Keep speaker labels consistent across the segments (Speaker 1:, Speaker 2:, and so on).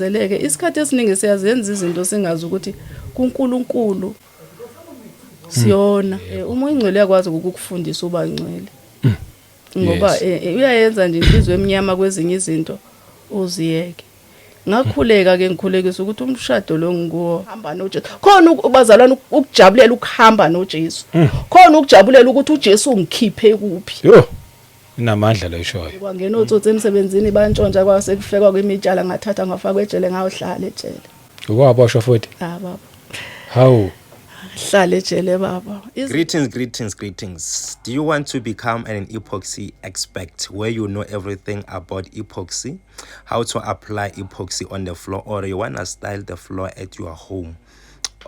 Speaker 1: Zeleke isikhathi esiningi siyazenza izinto singazi ukuthi kuNkulunkulu siyona. Uma uyingcwele uyakwazi ukukufundisa uba ngcwele. Ngoba uyayenza nje inhliziyo emnyama kwezinye izinto uziyeke. Ngakhuleka ke ngikhulekisa ukuthi umshado lo ngikuwo hamba noJesu. Khona bazalwane ukujabulela ukuhamba noJesu. Khona ukujabulela ukuthi uJesu ungikhiphe kuphi.
Speaker 2: Yo. Inamandla lo ishoyo.
Speaker 1: Kwangena otsotsi emsebenzini bantshontsha kwase kufekwa kwimitshala ngathatha ngafakwa ejele ngayohlala ejele.
Speaker 2: Ukwaboshwa futhi?
Speaker 1: Ah baba.
Speaker 2: Hawu.
Speaker 1: Hlala ejele baba.
Speaker 3: Greetings, greetings, greetings. Do you want to become an epoxy expert where you know everything about epoxy, how to apply epoxy on the floor, or you want to style the floor at your home?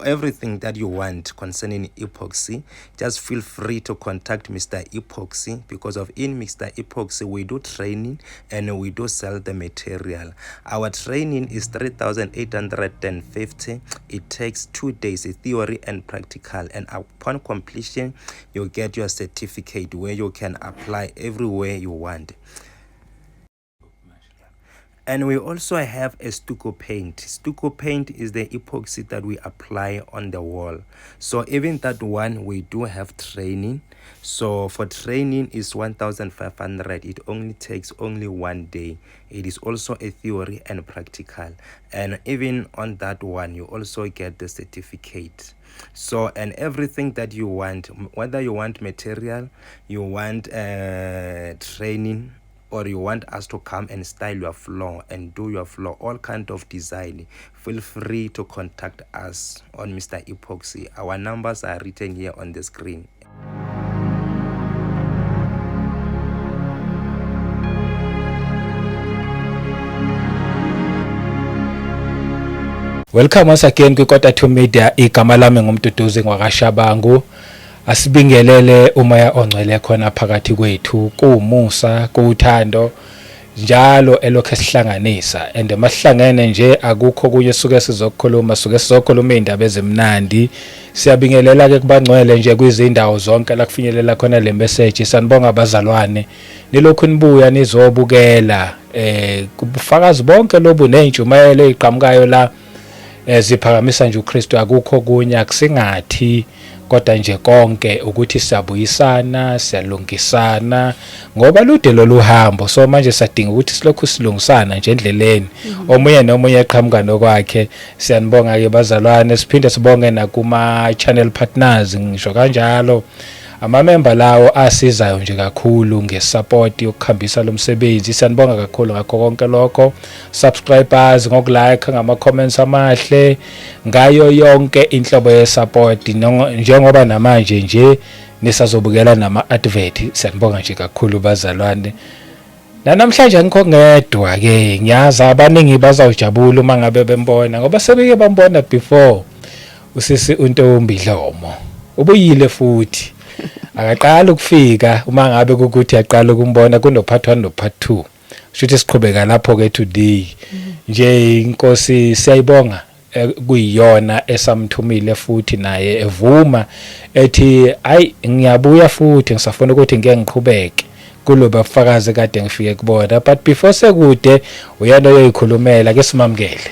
Speaker 3: Everything that you want concerning epoxy, just feel free to contact Mr. Epoxy, because of in Mr. Epoxy we do training and we do sell the material. Our training is 3,850. It takes 2 days, theory and practical, and upon completion you get your certificate where you can apply everywhere you want. And we also have a stucco paint. Stucco paint is the epoxy that we apply on the wall. So even that one, we do have training. So for training is 1,500. It only takes only 1 day. It is also a theory and practical. And even on that one, you also get the certificate. So, and everything that you want, whether you want material, you want training, or you want us to come and style your floor and do your floor, all kind of design, feel free to contact us on Mr. Epoxy. Our numbers are written here on the screen.
Speaker 2: Welcome once again kwiKota 2 Media. Igama lami nguMduduzi ngwakaShabangu. Asibingelele umoya ongcwele khona phakathi kwethu, kuwumusa, kuwuthando njalo elokho esihlanganisa, and masihlangene nje akukho kunye suke sizokhuluma, suke sizokhuluma indaba ezimnandi. Siyabingelela ke kubangcwele nje kwizindawo zonke la kufinyelela khona le message. Sanibonga abazalwane, nilokhu nibuya nizobukela kubufakazi bonke lobu nezintshumayelo eziqhamukayo la ziphakamisa nje uKristu. Akukho kunye akusingathi, kodwa nje konke ukuthi siyabuyisana, siyalungisana, ngoba lude lolu hambo. So manje sadinga ukuthi silokhu silungisana nje endleleni, omunye nomunye eqhamuka nokwakhe. Siyanibonga ke bazalwane, siphinde sibonge nakuma channel partners, ngisho kanjalo amamember lawo asizayo nje kakhulu ngesupport yokuhambisa lo msebenzi. Siyanibonga kakhulu ngakho konke lokho. Subscribers ngokulike, ngama comments amahle, ngayo yonke inhlobo yesupport, njengoba namanje nje nisazobukela nama advert. Siyanibonga nje kakhulu bazalwane. Namhlanje angikho ngedwa ke, ngiyazi abaningi bazawujabula uma ngabe bembona, ngoba sebeke bambona before. Usisi uNtombi Dlomo ubuyile futhi, akaqala ukufika. Uma ngabe kukuthi aqala ukumbona kuno part 1 no part 2, shuthi siqhubeka lapho ke today nje. Inkosi siyayibonga kuyiyona esamthumile futhi naye evuma ethi ayi ngiyabuya futhi, ngisafuna ukuthi ngeke ngiqhubeke kulo bafakazi kade ngifike kubona. But before sekude uyena oyoyikhulumela ke, simamukele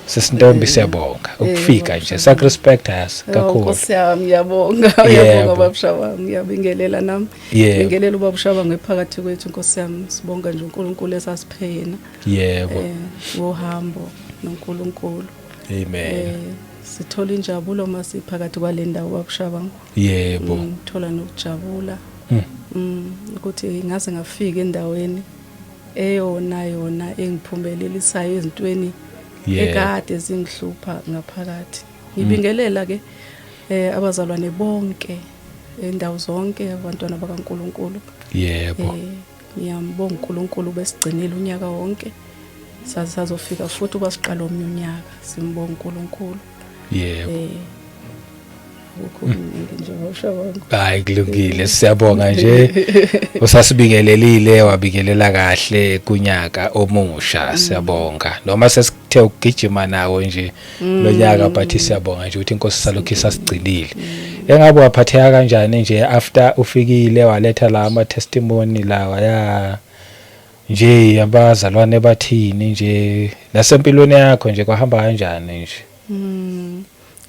Speaker 2: Sisintombi. Siyabonga ukufika nje, sakurespect us kakhulu.
Speaker 1: Nkosi yami, ngiyabonga, ngiyabonga baba Shabangu, ngiyabingelela nami. Ngibingelela ubaba Shabangu ephakathi kwethu Nkosi yami. Sibonga nje uNkulunkulu esasiphe yena.
Speaker 2: Yebo.
Speaker 1: Ngohambo noNkulunkulu.
Speaker 2: Amen.
Speaker 1: Sithola injabulo masiphakathi kwale ndawo baba Shabangu.
Speaker 2: Yebo.
Speaker 1: Ngithola nokujabula. Ukuthi ngaze ngafika endaweni eyona yona engiphumelelisayo ezintweni ekade zingihlupha ngaphakathi. Ngibingelela ke abazalwane bonke endawo zonke, abantwana bakaNkuluNkulu.
Speaker 2: Yebo.
Speaker 1: Ngiyambonga uNkulunkulu besigcinile unyaka wonke, sazofika futhi ubasiqala omnye unyaka. Simbonga uNkulunkulu.
Speaker 2: Yebo. Hayi kulungile, siyabonga nje usasibingelelile, wabingelela kahle kunyaka omusha. Siyabonga noma sesithe ukugijima nawo nje lo nyaka, but siyabonga nje ukuthi inkosi salokhu isasigcinile. Engabe waphatheka kanjani nje after ufikile waletha la ama testimony lawa ya Nje abazalwane bathini nje nasempilweni yakho nje, kwahamba kanjani nje?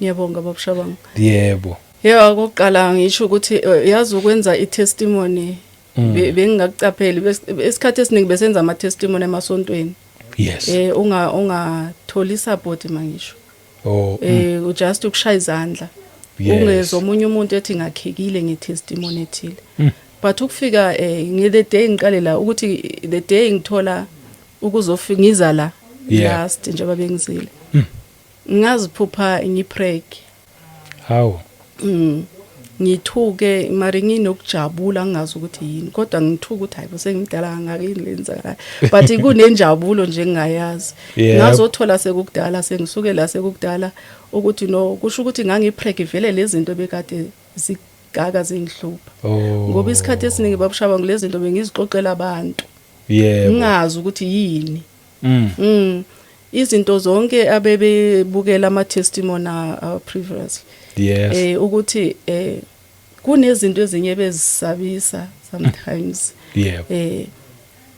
Speaker 1: Ngiyabonga, babuShabangu.
Speaker 2: Yebo.
Speaker 1: Yebo, okokuqala ngisho ukuthi yazi ukwenza i-testimony bengingakucapheli. Isikhathi esiningi besenza ama-testimony emasontweni. Ungatholi support mangisho. Just ukushaya izandla. Ungezwa omunye umuntu ethi ngakhekile nge-testimony ethile. But ukufika nge day ngiqale la, ukuthi the day ngithola ukuzofika ngiza la last njengoba bengizile. Ngaziphupha ngipreg.
Speaker 2: How?
Speaker 1: Ngithuke mari nginokujabula, ngingazi ukuthi yini, kodwa ngithuka ukuthi hayi, sengimdala kangaka, yini lenzakalayo, but kunenjabulo nje engingayazi. Ngazothola sekukudala, sengisuke la sekukudala, ukuthi no, kusho ukuthi ngangipreg vele lezi zinto bekade zigaka zingihlupha. Ngoba isikhathi esiningi, babuShaba, ngilezi zinto bengizixoxela abantu ngingazi ukuthi yini. Izinto zonke abebebukela ama testimony previous ukuthi kunezinto ezinye bezisabisa sometimes.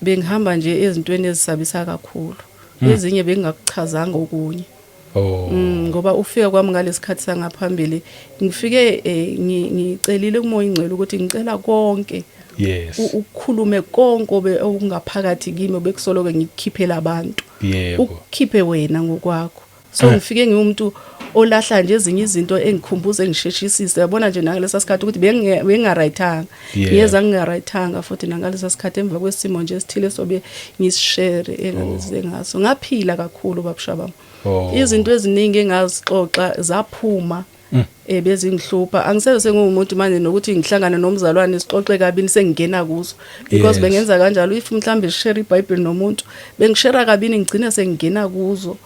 Speaker 1: Bengihamba nje ezintweni ezisabisa kakhulu. Ezinye bengingakuchazanga okunye. Ngoba ufika kwami ngalesikhathi sangaphambili, ngifike ngicelile kuMoya Ingcwele ukuthi ngicela konke ukukhulume konke okungaphakathi kimi bekusoloko ngikukhiphela abantu. Ukukhiphe wena ngokwakho. So ngifike ngiwumuntu olahla nje ezinye izinto engikhumbuza, engisheshisise, yabona nje nangalesa sikhathi ukuthi bengingarayithanga. Ngiyeza ngingarayithanga futhi nangalesa sikhathi emva kwesimo nje esithile sobe ngisishare engangize ngaso. Ngaphila kakhulu, babuShabam. Izinto eziningi engazixoxa zaphuma bezingihlupha. Angisebe sengumuntu manje nokuthi ngihlangane nomzalwane sixoxe kabini, sengingena kuzo because bengenza kanjalo. If mhlambe share iBhayibheli nomuntu, bengishare kabini, ngigcine sengingena kuzo.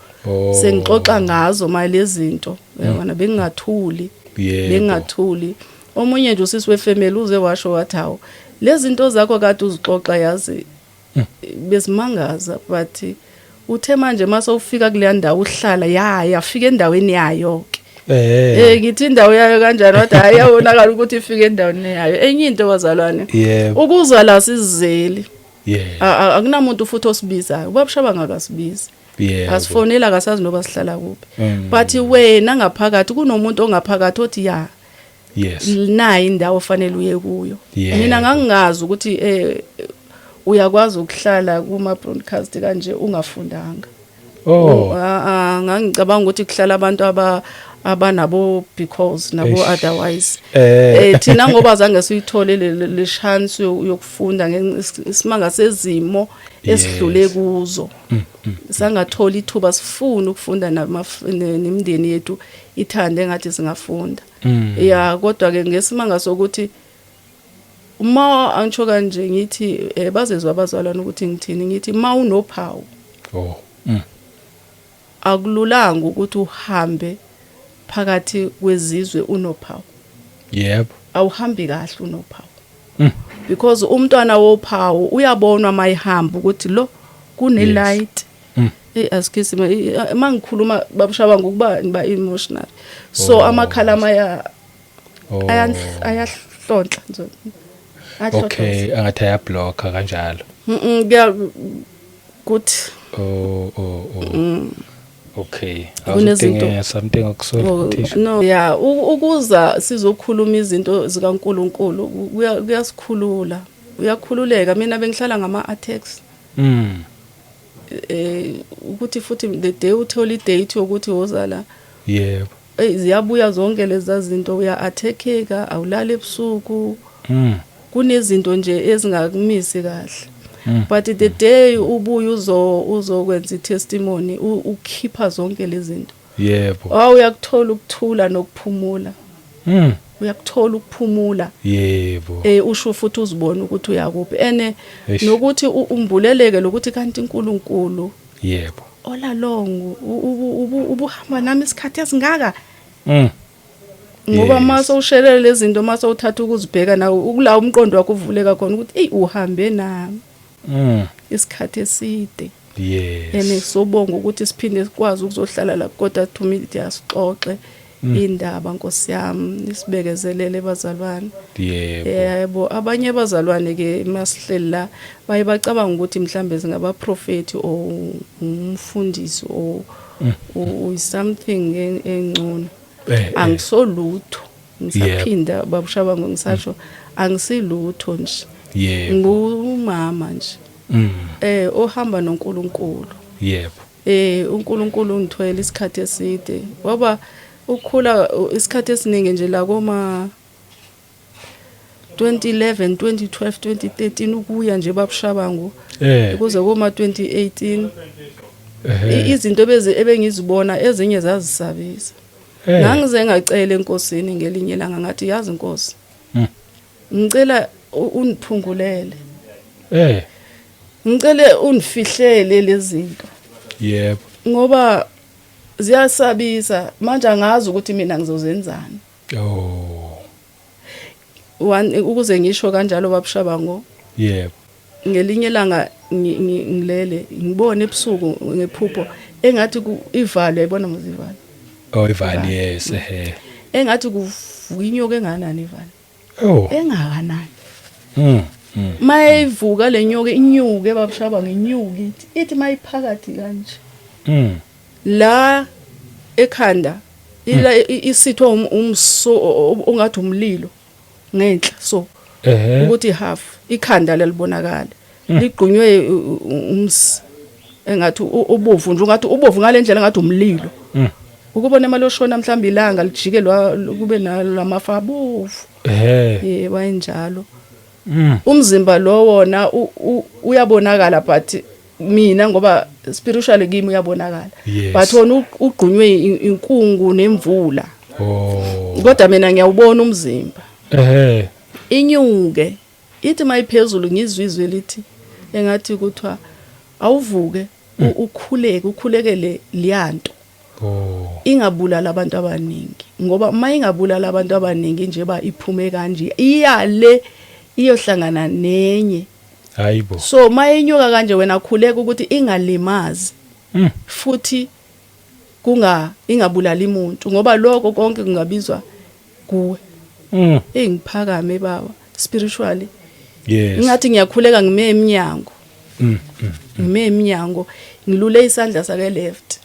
Speaker 1: Sengixoxa ngazo manje lezi zinto, uyabona, bengingathuli. Bengingathuli. Omunye nje usisi wefamily uze washo wathi, "Hawu, lezi zinto zakho kade uzixoxa, yazi bezimangaza, but uthe manje mase ufika kuleya ndawo uhlala ya yafika endaweni yayo ke." Ngithi indawo yayo kanjani? Wathi hayi, yabonakala ukuthi ifike endaweni yayo. Enye into, bazalwane, ukuza la sizeli. Akunamuntu futhi osibizayo. UbabuShaba ngakasibizi. Asifonela, akasazi noba sihlala kuphi. But wena ngaphakathi kunomuntu ongaphakathi othi ya, nayi indawo ofanele uye kuyo. Mina ngangingazi ukuthi uyakwazi ukuhlala kuma broadcast kanje ungafundanga. Ngangicabanga ukuthi kuhlala abantu abanabo because nabo
Speaker 2: Eish.
Speaker 1: otherwise. Thina ngoba zange siyithole le chance yokufunda ngesimanga sezimo esidlule kuzo. Sangathola ithuba sifuna ukufunda nemindeni yethu ithande engathi singafunda. Ya, kodwa ke ngesimanga sokuthi uma angisho kanje ngithi bazezwa abazalwane ukuthi ngithini, ngithi ma unophawu akululanga ukuthi uhambe phakathi kwezizwe unophawu. Awuhambi kahle unophawu. Because umntwana wophawu uyabonwa mayihamba ukuthi lo kune light. Hey, asikisi mangikhuluma, babuShaba, ngokuba niba emotional. So amakhala maya ayahlonhla nje. Ayahlonhla.
Speaker 2: Okay, angathi ayablocka kanjalo.
Speaker 1: Kuya kuthi
Speaker 2: Oh. Okay.
Speaker 1: Kunezinto-
Speaker 2: Awudinge something okusola
Speaker 1: Oh,
Speaker 2: thisha.
Speaker 1: no, yeah, ukuza sizokhuluma izinto zikaNkuluNkulu kuyasikhulula. Uyakhululeka. Mina bengihlala ngama attacks. Ukuthi futhi the day uthola idate yokuthi wozala, ey, ziyabuya zonke lezi zinto, uya attackeka, awulali ebusuku. Kunezinto nje ezingakumisi kahle. But the day ubuya uzokwenza itestimony, ukhipha zonke lezi zinto. Awu, uyakuthola ukuthula nokuphumula. Uyakuthola ukuphumula. Usho futhi uzibone ukuthi uyakuphi ene
Speaker 2: Eish.
Speaker 1: nokuthi umbuleleke lokuthi kanti uNkulunkulu all along ubuhamba nami isikhathi esingaka. Ngoba mase ushelele lezi zinto, mase uthatha ukuzibheka nawe, ukula umqondo wakho uvuleka khona ukuthi ey, uhambe nami isikhathi eside. Ene sobonga ukuthi siphinde sikwazi ukuzohlala la kodwa to media, sixoxe. Indaba nkosi yami, isibekezelele bazalwane.
Speaker 2: Yebo.
Speaker 1: Yebo, abanye abazalwane ke masihleli la baye bacabanga ukuthi mhlambe singabaprofeti or umfundisi or something engcono. Angisolutho, ngisaphinda babushabango ngisasho angisilutho nje.
Speaker 2: Yebo.
Speaker 1: Ngumama nje. Ohamba noNkulunkulu.
Speaker 2: Yebo.
Speaker 1: uNkulunkulu ungithwele isikhathi eside. Ngoba ukukhula isikhathi esiningi nje la koma 2011, 2012, 2013 ukuya nje babushabangu kuze koma 2018, izinto bezi ebengizibona ezinye zazisabisa. Ngangize ngacela enkosini ngelinye ilanga, ngathi yazi inkosi, ngicela undiphungulele. Ngicela undifihlele lezi zinto.
Speaker 2: Yebo.
Speaker 1: Ngoba ziyasabisa manje, angazi ukuthi mina ngizozenzani.
Speaker 2: Oh.
Speaker 1: One, ukuze ngisho kanjalo babushabango.
Speaker 2: Yebo.
Speaker 1: Ngelinye ilanga ngilele ngibone ebusuku ngephupho engathi ivalo, yayibona muzivalo.
Speaker 2: Oh, ivalo, yes, ehe.
Speaker 1: Engathi kuvuka inyoka enganani ivalo.
Speaker 2: Oh.
Speaker 1: Engakanani. Mayivuka le nyoka inyuke babushaba ngenyuke ithi mayiphakathi kanje. La ekhanda ila isithwa umso ongathi umlilo ngenhla, so ukuthi half ikhanda lelibonakala ligqunywe umsi engathi ubovu nje, ungathi ubovu ngalendlela ngathi umlilo. Ukubona imali oshona mhlawumbe ilanga lijike kube nalamafa abovu. Yebo, ayinjalo. Umzimba lo wona uyabonakala, but mina ngoba spiritually kimi uyabonakala. But wona ugqunywe inkungu nemvula.
Speaker 2: Oh.
Speaker 1: Kodwa mina ngiyawubona umzimba. Inyuke ithi mayiphezulu ngizwizwe lithi engathi kuthiwa awuvuke ukhuleke, ukhulekele liyanto.
Speaker 2: Oh.
Speaker 1: Ingabulala abantu abaningi, ngoba mayingabulala abantu abaningi nje ba iphume kanje iyale iyohlangana nenye.
Speaker 2: Hayibo.
Speaker 1: So mayinyuka kanje wena khuleka ukuthi ingalimazi. Futhi kunga ingabulali umuntu, ngoba lokho konke kungabizwa kuwe. Engiphakame baba spiritually.
Speaker 2: Yes.
Speaker 1: Ngathi ngiyakhuleka ngime eminyango. Ngime eminyango ngilule isandla sake left.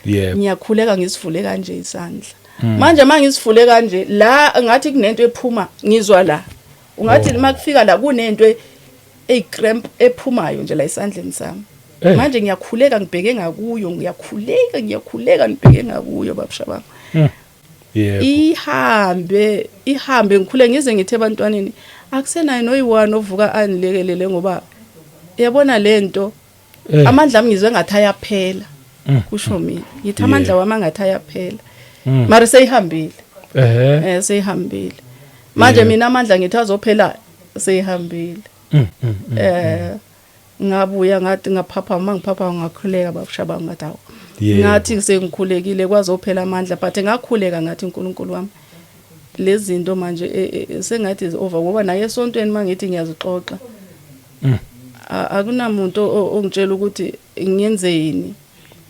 Speaker 2: Yebo.
Speaker 1: Ngiyakhuleka ngisivule kanje isandla. Manje mangisivule kanje la ngathi kunento ephuma, ngizwa la. Ungathi makufika la kunento eyicramp ephumayo nje la esandleni sami. Manje ngiyakhuleka ngibheke ngakuyo, ngiyakhuleka ngiyakhuleka ngibheke ngakuyo babushabanga.
Speaker 2: Yebo.
Speaker 1: Ihambe ihambe ngikhule ngize ngithe ebantwaneni akusenayo noyi-one ovuka anilekelele, ngoba yabona lento amandla ami ngizwe ngathi ayaphela. Kusho mina ngithi amandla wami angathi ayaphela. Mara seyihambile. Seyihambile. Manje mina amandla ngithi azophela seyihambile. Ngabuya ngathi ngaphapha, mangiphapha ngakhuleka babusha ngathi awu. Ngathi sengikhulekile kwazophela amandla, but ngakhuleka ngathi uNkulunkulu wami lezi zinto manje sengathi is over, ngoba naye esontweni mangithi ngiyazixoxa akunamuntu ongitshela ukuthi ngiyenzeni.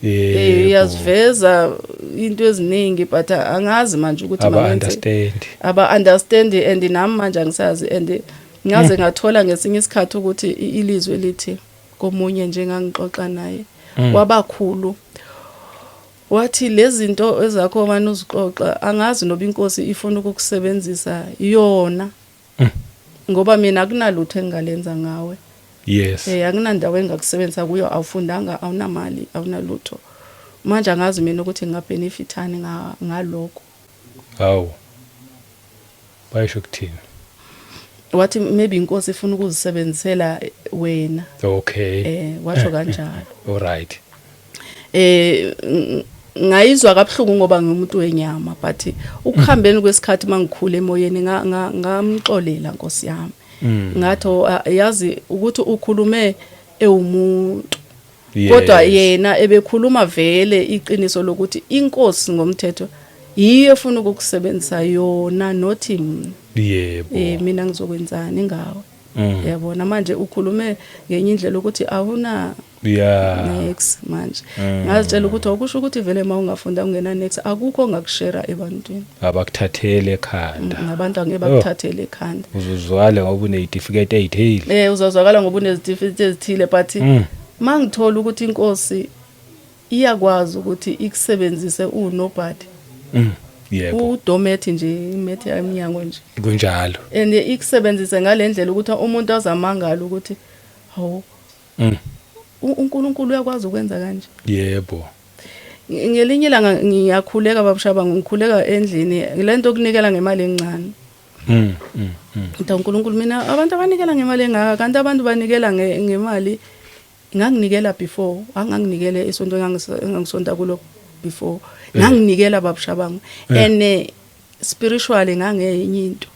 Speaker 1: Uyaziveza into eziningi, but angazi manje ukuthi
Speaker 2: Aba understand.
Speaker 1: Aba understand, and nami manje angisazi, and ngaze ngathola ngesinye isikhathi ukuthi ilizwe lithi komunye njengangixoxa naye wabakhulu, wathi lezi zinto ezakho manje uzixoxa angazi noba inkosi ifuna ukukusebenzisa yona, ngoba mina akunalutho engingalenza ngawe. Akunandawo engakusebenzisa kuyo, awufundanga, awunamali, awunalutho. Manje angazi mina ukuthi ngingabenefitani ngalokho.
Speaker 2: Hawu. Bayisho kuthini?
Speaker 1: Wathi maybe inkosi ifuna ukuzisebenzisela wena. Washo kanjalo.
Speaker 2: All right.
Speaker 1: Ngayizwa kabuhlungu ngoba ngiumuntu wenyama, but ukuhambeni kwesikhathi mangikhula emoyeni ngamxolela Nkosi yami. Ngathi yazi ukuthi ukhulume ewumuntu. Kodwa yena ebekhuluma vele iqiniso lokuthi inkosi ngomthetho yiyo efuna ukukusebenzisa yona, nothi mina.
Speaker 2: Yebo.
Speaker 1: Mina ngizokwenzani ngawe? Yabona manje ukhulume ngenye indlela ukuthi awuna nex manje. Ngazitshela ukuthi okusho ukuthi vele uma ungafunda ungena nex akukho ongakushare ebantwini.
Speaker 2: Abakuthathele ekhanda.
Speaker 1: Ngabantu angeke bakuthathele ekhanda.
Speaker 2: Uzozwakala ngoba unezitifiketi ezithile.
Speaker 1: Uzozwakala ngoba unezitifiketi ezithile, but mangithola ukuthi inkosi iyakwazi ukuthi ikusebenzise unobody.
Speaker 2: Yebo.
Speaker 1: Udomethi nje, imethe emnyango nje.
Speaker 2: Kunjalo.
Speaker 1: And ikusebenzise ngalendlela ukuthi umuntu azamangala ukuthi hawu, uNkulunkulu uyakwazi ukwenza kanje.
Speaker 2: Yebo.
Speaker 1: Ngelinye ilanga ngiyakhuleka babushaba, ngikhuleka endlini lento okunikela ngemali encane. Ngithi uNkulunkulu, mina abantu abanikela ngemali engaka, kanti abantu banikela ngemali nganginikela before, anganginikele isonto engangisonta kulo before. Nganginikela babushabangu and spiritually ngangenye into.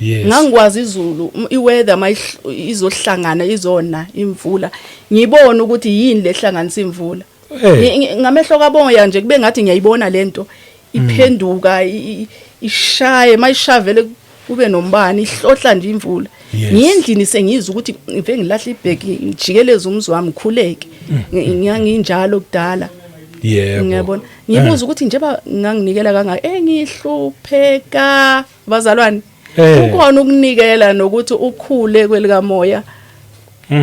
Speaker 1: Ngangikwazi izulu, iweather izohlangana izona imvula, ngibona ukuthi yini lehlanganisa imvula. Ngamehlo kaboya nje kube ngathi ngiyayibona lento iphenduka ishaye, mayishavele kube nombani, ihlohla nje imvula. Ngiyendlini sengizwa ukuthi ngive ngilahla ibheki ngijikeleze umzi wami ngikhuleke. Nganginjalo kudala.
Speaker 2: Yebo.
Speaker 1: Ngiyabona. Ngibuza ukuthi njeba nganginikela kangaka, engihlupheka bazalwane. Kukhona ukunikela nokuthi ukhule kwelikamoya.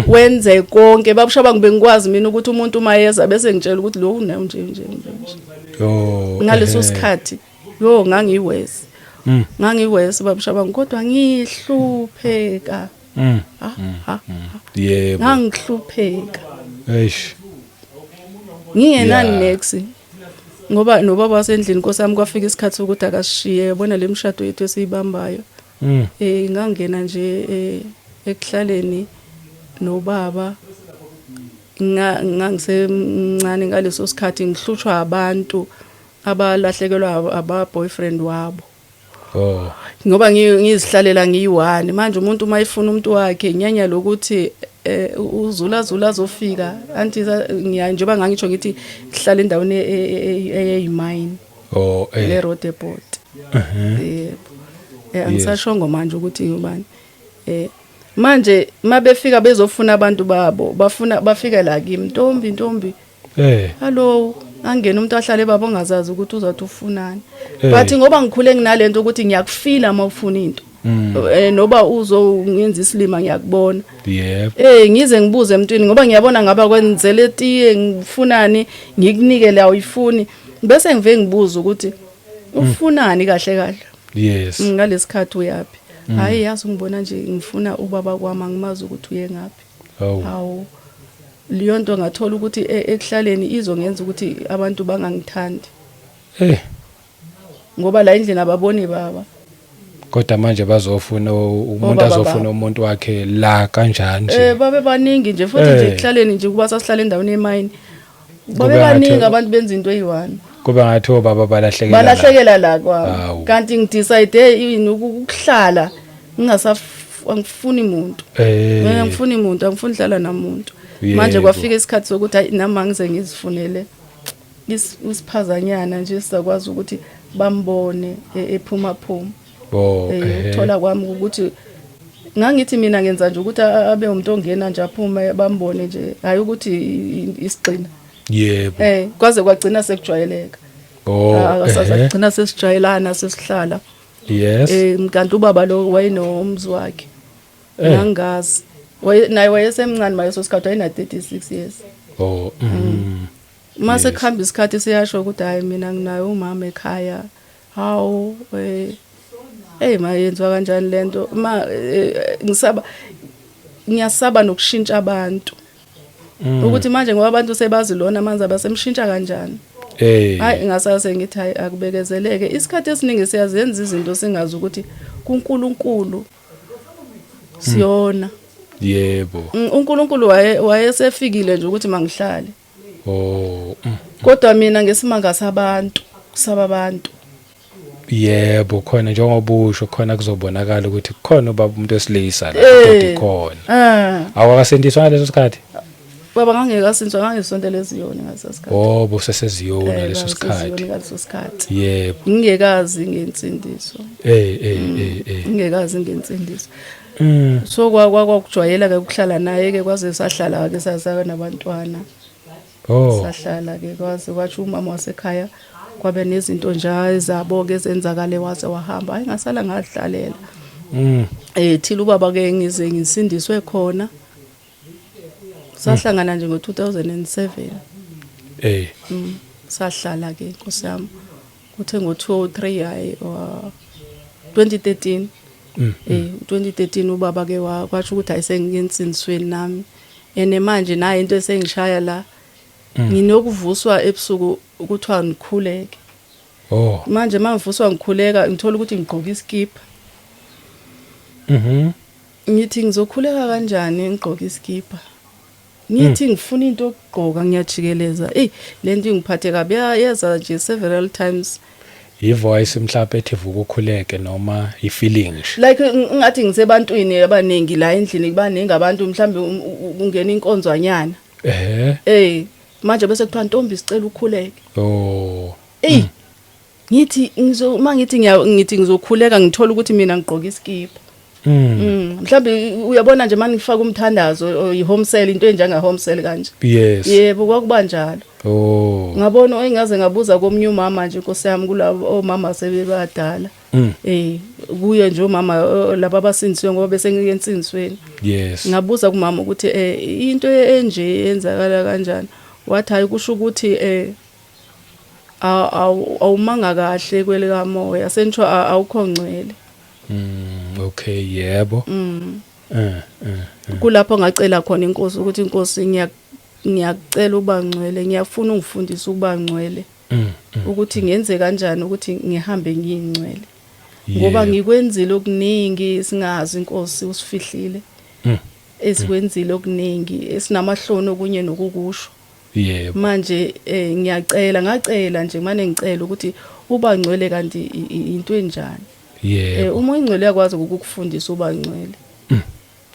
Speaker 1: Wenze konke babusha bangu, bengikwazi mina ukuthi umuntu uma yeza bese ngitshela ukuthi lo une nje nje nje.
Speaker 2: Oh.
Speaker 1: Ngaleso sikhathi yo ngangiwesi. Ngangiwesi babusha bangu, kodwa ngihlupheka. Ha ha.
Speaker 2: Yebo.
Speaker 1: Ngangihlupheka.
Speaker 2: Eish.
Speaker 1: Ngingenani nex. Ngoba nobaba wasendlini Nkosi yami kwafika isikhathi sokuthi akasishiye, yabona le mshado yethu esiyibambayo. Ngangena nje ekuhlaleni nobaba, ngangisemncane ngaleso sikhathi, ngihlutshwa abantu abalahlekelwa aba boyfriend wabo.
Speaker 2: Oh.
Speaker 1: Ngoba ngizihlalela ngiyi-one manje, umuntu uma efuna umuntu wakhe nyanya lokuthi uzula zula azofika anti ngiya njengoba ngangitsho ngithi sihlala endaweni eyimine.
Speaker 2: Oh.
Speaker 1: Le Roodepoort. Yebo. Angisashongo manje ukuthi ubani. Manje mabefika bezofuna abantu babo, bafuna bafike la kimi, ntombi ntombi. Hallo, angena umuntu ahlale baba ongazazi ukuthi uzothi ufunani. But ngoba ngikhule nginalento ukuthi ngiyakufila uma ufuna into. Noba uzongenza isilima ngiyakubona.
Speaker 2: Yebo.
Speaker 1: Ngize ngibuze emntwini ngoba ngiyabona ngaba kwenzele etiye ngifunani, ngikunike la uyifuni. Bese ngive ngibuza ukuthi ufunani kahle kahle.
Speaker 2: Yes.
Speaker 1: Ngalesikhathi uyapi? Hayi yazi ngibona nje ngifuna ubaba kwami, angimazi ukuthi uye ngapi. Hawu. Leyo nto ngathola ukuthi ekuhlaleni izongenza ukuthi abantu bangangithandi. Ngoba la endlini ababoni baba.
Speaker 2: Kodwa manje bazofuna umuntu azofuna umuntu wakhe la kanjani nje.
Speaker 1: Babe baningi nje futhi nje ekuhlaleni nje kuba sasihlala endaweni emayini. Babe baningi abantu benza into eyi-one.
Speaker 2: Kuba ngathi obaba balahlekela.
Speaker 1: Balahlekela la kwami. Kanti ngidecide yini ukuhlala angifuni umuntu. Angifuni umuntu, angifuni hlala namuntu. Manje kwafika isikhathi sokuthi hayi nami angize ngizifunele isiphazanyana nje sizakwazi ukuthi bambone ephuma phuma. Ukuthola kwami ukuthi ngangithi mina ngenza nje ukuthi abe umuntu ongena nje aphume bambone nje, hayi ukuthi isigcina.
Speaker 2: Yebo.
Speaker 1: Kwaze kwagcina sekujwayeleka. Sagcina sesijwayelana sesihlala.
Speaker 2: Yes.
Speaker 1: Kanti ubaba lo wayenomzi wakhe. Ngangazi. Naye wayesemncane manje sikhathi wayena 36 years.
Speaker 2: Oh.
Speaker 1: Mase kuhamba isikhathi siyasho ukuthi hayi mina nginayo umama ekhaya. Hawu hey mayenziwa kanjani lento? Ma ngisaba, ngiyasaba nokushintsha abantu. Ukuthi manje ngoba abantu sebazi lona manje abasemshintsha kanjani? Hayi ngasase ngithi hayi akubekezeleke. Isikhathi esiningi siyazenza izinto singazi ukuthi kuNkulunkulu siyona.
Speaker 2: Yebo.
Speaker 1: uNkulunkulu wayesefikile nje ukuthi mangihlale.
Speaker 2: Oh.
Speaker 1: Kodwa mina ngesimanga sabantu, kusaba abantu.
Speaker 2: Yebo, khona njengoba usho khona kuzobonakala ukuthi kukhona ubaba umuntu wesilisa la kodwa khona. Awakasindiswa ngaleso sikhathi?
Speaker 1: Baba ngangekasindiswa, ngangisontela eZiyoni ngaleso sikhathi.
Speaker 2: Oh, buseseziyoni ngaleso sikhathi.
Speaker 1: Ngaleso sikhathi.
Speaker 2: Yebo.
Speaker 1: Ngingekazi ngensindiso. Ngingekazi ngensindiso. So kwakujwayela ke ukuhlala naye ke, kwaze sahlala ke sasaka nabantwana. Sahlala ke kwaze kwathi umama wasekhaya kwabe nezinto nje ezabo ke ezenzakale, waze wahamba, hayi, ngasala ngadlalela. Thila ubaba ke ngize ngisindiswe khona, sahlangana nje ngo-2007. Sahlala ke, Nkosi yami, kuthe ngo-203, hayi, 2013. 2013 ubaba ke kwatsho ukuthi ayisengiyensindisweni nami, ene manje naye into esengishaya la, nginokuvuswa ebusuku ukuthiwa ngikhuleke. Manje mangivuswa ngikhuleka, ngithola ukuthi ngigqoka iskipa. Ngithi ngizokhuleka kanjani ngigqoka iskipa? Ngithi ngifuna into yokugqoka, ngiyajikeleza. Ey, lento ingiphathe kabi, yeza nje several times.
Speaker 2: I-voice mhlawumbe ethi vuka ukhuleke, noma i-feeling nje?
Speaker 1: Like ngathi ngisebantwini abaningi la endlini, kubaningi abantu, mhlambe kungena inkonzwanyana. Manje bese kuthiwa, "Ntombi, sicela ukhuleke." Ey, ngithi ngizo mangithi ngithi ngizokhuleka, ngithola ukuthi mina ngigqoka iskipa. Mhlambe uyabona nje manje ngifaka umthandazo, i-home cell, into enjenga home cell kanje. Yebo, kwakuba njalo. Ngabona engaze ngabuza komunye umama nje, Nkosi yami, kulabo omama sebebadala. Kuye nje umama laba abasindisiwe, ngoba bese ngiyensindisweni. Ngabuza kumama ukuthi into enje yenzakala kanjani? Wathi hayi, kusho ukuthi awumanga kahle kwelikamoya, sentsho awukho ngcwele.
Speaker 2: Okay, yebo.
Speaker 1: Kulapho ngacela khona inkosi ukuthi, "Inkosi, ngiyakucela uba ngcwele, ngiyafuna ungifundise ukuba ngcwele, ukuthi ngenze kanjani ukuthi ngihambe ngiyingcwele, ngoba ngikwenzile okuningi singazi, inkosi, usifihlile esikwenzile okuningi, esinamahloni okunye nokukusho. Manje ngiyacela." Ngacela nje, manje ngicela ukuthi uba ngcwele kanti into enjani? Uma ingcwele uyakwazi ukukufundisa uba ngcwele,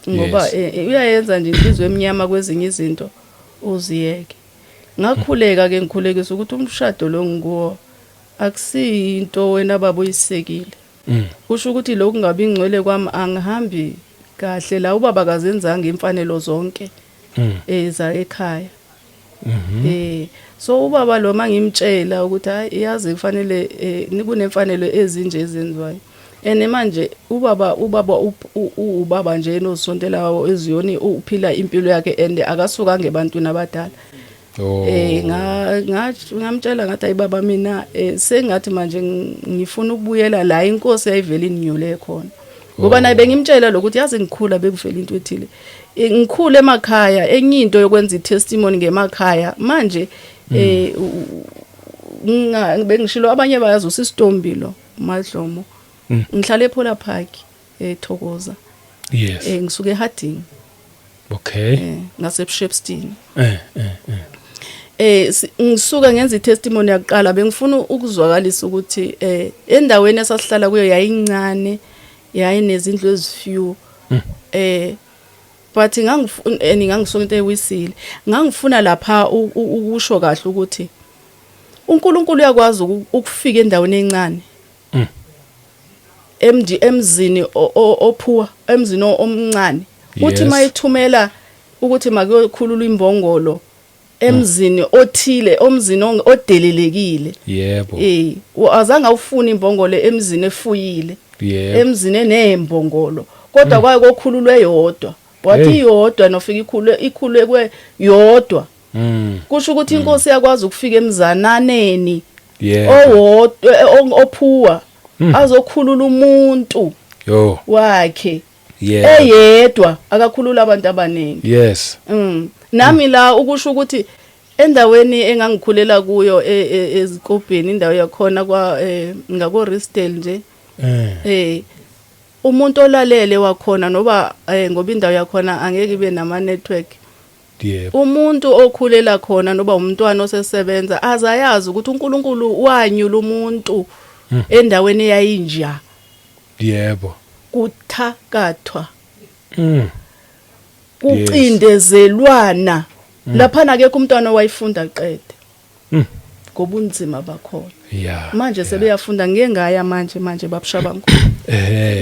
Speaker 1: ngoba uyayenza nje inhliziyo emnyama kwezinye izinto uziyeke. Ngakhuleka ke, ngikhulekisa ukuthi umshado lo ngikuwo akusiyinto wena baba uyisekile. Kusho ukuthi lokhu ngabi ingcwele kwami, angihambi kahle la, ubaba akazenzanga imfanelo zonke eza ekhaya. So ubaba lo mangimtshela ukuthi hayi, yazi kufanele kunemfanelo ezinje ezenziwayo, ene manje ubaba nje enosontela eziyoni, uphila impilo yakhe and akasuka ngebantwini abadala. Ngamtshela ngathi, "Ayi baba, mina sengathi manje ngifuna ukubuyela la inkosi yayivela ininyule khona," ngoba naye bengimtshela lokuthi yazi ngikhula bekuvela into ethile. Ngikhule emakhaya, enye into yokwenza i-testimony ngemakhaya manje bengishilo, abanye bayazi usisitombi lo Madlomo. Ngihlala ePhola Park, eThokoza. Ngisuke eHarding. Ngase Shepstone. Ngisuka ngenza i-testimony yakuqala, bengifuna ukuzwakalisa ukuthi endaweni esasihlala kuyo yayincane, yayinezindlu ezi-few. But ngangifuna ngangisuka into ewisile, ngangifuna lapha ukusho kahle ukuthi uNkulunkulu uyakwazi ukufika endaweni encane, emzini ophuwa, emzini omncane, uthi mayithumela ukuthi makuyokhulula imbongolo emzini othile, omzini odelelekile. Azange awufune imbongolo emzini efuyile, emzini enembongolo, kodwa kwaye kokhululwe eyodwa, wathi iyodwa nofika ikhulwe, ikhulekwe yodwa. Kusho ukuthi inkosi iyakwazi ukufika emzananeni owodwa ophuwa, azokhulula umuntu wakhe eyedwa, akakhulula abantu abaningi. Nami la ukusho ukuthi endaweni engangikhulela kuyo ezikobheni, indawo yakhona kwa ngako Risdale nje, umuntu olalele wakhona noba ngoba indawo yakhona angeke ibe nama network, umuntu okhulela khona noba umntwana osesebenza azayazi ukuthi uNkulunkulu wanyula umuntu endaweni eyayinja, kuthakathwa, kucindezelwana lapha, akekho umntwana owayifunda qede ngobunzima bakhona. Manje sebeyafunda, ngike ngaya manje manje babushabangu.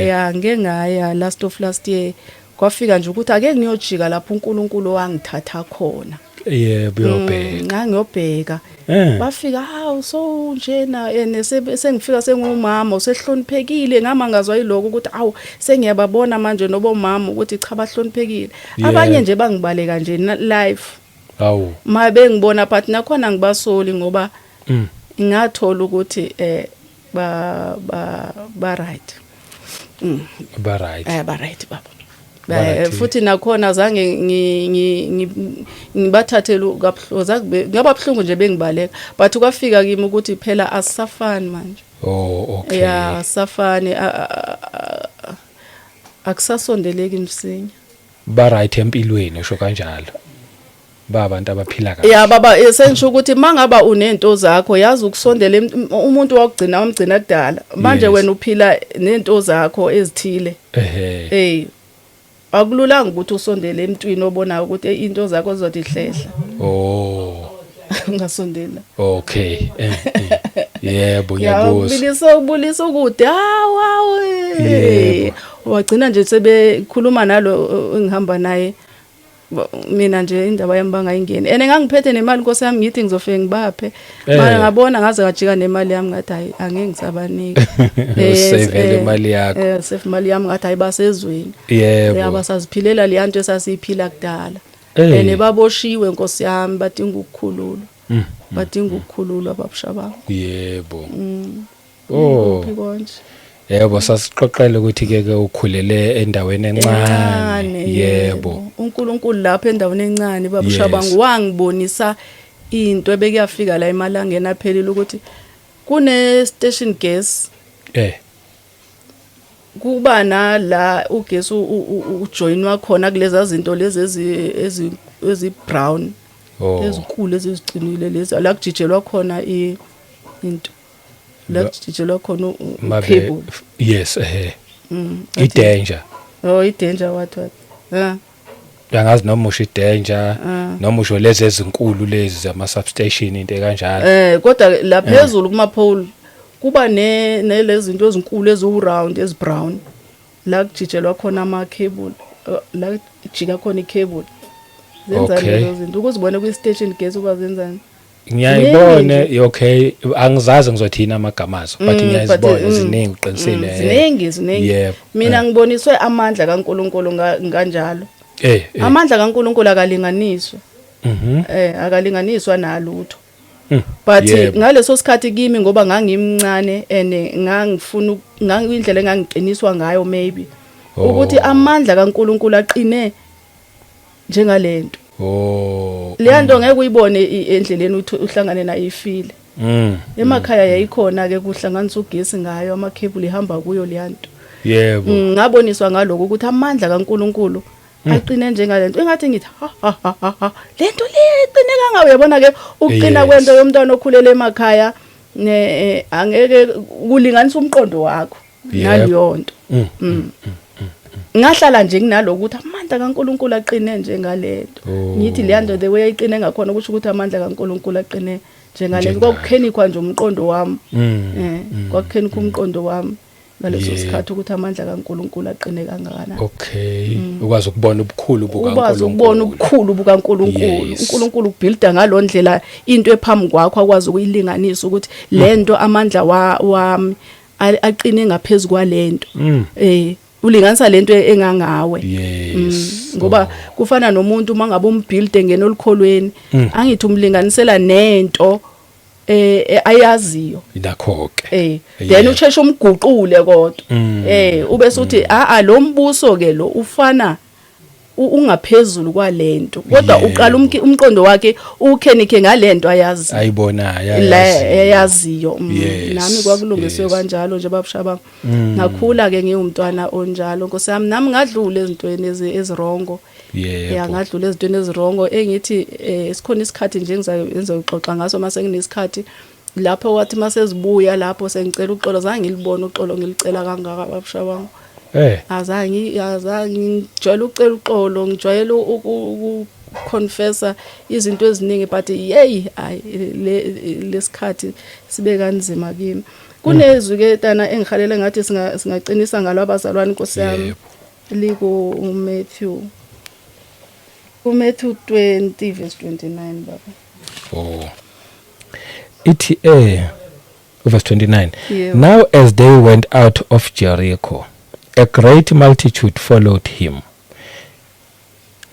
Speaker 1: Ya, ngeke ngaya last of last year, kwafika nje ukuthi ake ngiyojika lapho uNkulunkulu wangithatha khona.
Speaker 2: Yebo, uyobheka.
Speaker 1: Ngangiyobheka. Bafika, hawu, so njena ene sengifika sengumama usehloniphekile, ngamangazwa yiloko ukuthi awu, sengiyababona manje nobomama ukuthi cha, bahloniphekile. Abanye nje bangibaleka nje life ma bengibona, but nakhona ngibasoli ngoba ngathola ukuthi ba ba ba right.
Speaker 2: Ba right.
Speaker 1: Ba right, baba.
Speaker 2: Ba right.
Speaker 1: Futhi nakhona zange ngibathathele kabuhlungu, zange ngaba buhlungu nje bengibaleka, but kwafika kimi ukuthi phela asisafani manje.
Speaker 2: Oh, okay.
Speaker 1: Ya, asisafani, akusasondeleki msinya.
Speaker 2: Ba right empilweni, usho kanjalo, ba abantu abaphila kahle.
Speaker 1: Ya baba, sengisho ukuthi mangaba unento zakho, yazi ukusondela umuntu wakugcina wamgcina kudala manje. Wena uphila nento zakho ezithile. Hey, akululanga ukuthi usondele emntwini obonayo ukuthi into zakho zizothi hlehla. Ungasondela.
Speaker 2: Okay, yebo, ngiyakuzwa.
Speaker 1: Ubulisa, ubulisa ukude, hawu hawu. Wagcina nje sebekhuluma nalo engihamba naye. Mina nje indaba yami bangayingeni, and ngangiphethe nemali, nkosi yami, ngithi ngizofike ngibaphe. Mara ngabona ngaze ngajika nemali yami, ngathi hayi, angeke ngisabanika.
Speaker 2: Usavele imali yakho.
Speaker 1: Save imali yami, ngathi hayi, basezweni. Yaba saziphilela leya nto esasiyiphila kudala. And baboshiwe, nkosi yami, badinga ukukhululwa. Badinga ukukhululwa, babusha bami.
Speaker 2: Oh.
Speaker 1: Kuphi konje?
Speaker 2: Yebo, sasixoxela ukuthi ke ukhulele endaweni encane. Yebo.
Speaker 1: uNkulunkulu lapha endaweni encane, babusha bangu, wangibonisa into ebekuyafika la emalangeni aphelile ukuthi kune station gas, kuba nala ugesi ujoinwa khona kuleza zinto lezi ezi brown, ezinkulu ezizicinile lezi, la kujijelwa khona into, la kujijelwa khona
Speaker 2: Mabe
Speaker 1: cable.
Speaker 2: Yes, i-danger.
Speaker 1: Oh, i-danger, what what, ah.
Speaker 2: Angazi noma usho i-danger noma usho lezi ezinkulu lezi zama substation, into ekanjalo.
Speaker 1: Kodwa la phezulu kuma pole kuba ne nelezi zinto ezinkulu eziwu round, ezi brown, la kujijelwa khona ama cable, la kujika khona i-cable. Zenzani lezo zinto ukuzibona kwi station gas uba zenzani?
Speaker 2: Ngiyayibona.
Speaker 1: Ziningi.
Speaker 2: Okay, angizazi ngizothina amagama azo, but ngiyazibona, ziningi, uqinisile.
Speaker 1: Ziningi, ziningi. Mina ngiboniswe amandla kaNkuluNkulu kanjalo. Amandla kaNkuluNkulu akalinganiswa. Akalinganiswa nalutho. But ngaleso sikhathi kimi, ngoba ngangimncane and ngangifuna ngangindlela engangiqiniswa ngayo maybe ukuthi amandla kaNkuluNkulu aqine njengalento. Leya nto ngeke uyibone endleleni, uhlangane nayo ifile. Emakhaya yayikhona ke, kuhlanganisa ugesi ngayo, amakhebuli ihamba kuyo leya nto. Ngaboniswa ngaloko ukuthi amandla kaNkuluNkulu aqine njengalento, engathi ngithi ha ha ha ha ha, lento le iqine kangaka, uyabona ke ukuqina kwento yomntwana okhulele emakhaya ne angeke kulinganisa umqondo wakho naleyo nto. Ngahlala nje nginaloko ukuthi amandla kaNkuluNkulu aqine njengalento. Ngithi leya nto, the way ayiqine ngakhona, kusho ukuthi amandla kaNkuluNkulu aqine njengalento.
Speaker 2: Njengayo.
Speaker 1: Kwakukhenikwa nje umqondo wami. Kwakukhenikwa umqondo wami ngaleso sikhathi ukuthi amandla kaNkuluNkulu aqine kangakanani.
Speaker 2: Okay, ukwazi ukubona ubukhulu
Speaker 1: Ukwazi ukubona
Speaker 2: bukaNkulunkulu.
Speaker 1: Ubukhulu bukaNkuluNkulu. uNkulunkulu ubuilda ngalondlela into ephambi kwakho, akwazi ukuyilinganisa ukuthi lento amandla wami aqine ngaphezulu kwalento. Ulinganisa lento engangawe. Ngoba kufana nomuntu mangabe umbuild engena olukholweni, angithi umlinganisela nento ayaziyo.
Speaker 2: Nakho ke.
Speaker 1: Then usheshe umguqule kodwa. Ube suthi a a lo mbuso ke lo ufana ungaphezulu kwalento, kodwa uqala umqondo wakhe ukhenike ngalento ayazi
Speaker 2: ayibonayo.
Speaker 1: La
Speaker 2: Ayaziyo.
Speaker 1: eyaziyo. Nami kwakulungiswe kanjalo nje, babusha. Ngakhula ke ngiwumntwana onjalo, nkosi yami, nami ngadlula ezintweni eziwrong. Ya, ngadlula ezintweni eziwrong, engithi sikhona isikhathi nje ngizoxoxa ngaso mase nginesikhathi, lapho wathi mase zibuya lapho sengicela uxolo, zange ngilibone uxolo ngilicela kangaka, babusha bami. Azange, azange, ngijwayele ukucela uxolo, ngijwayele Ngingaconfessa izinto eziningi, but hey, ay, lesikhathi sibe kanzima kimi. Kunezwi ke tana engihalele ngathi singaqinisa ngalo abazalwane, Nkosi yami. Liku Matthew, uMatthew 20 verse 29, baba.
Speaker 2: Oh, ithi verse 29.
Speaker 1: Yebo.
Speaker 2: Now as they went out of Jericho, a great multitude followed him.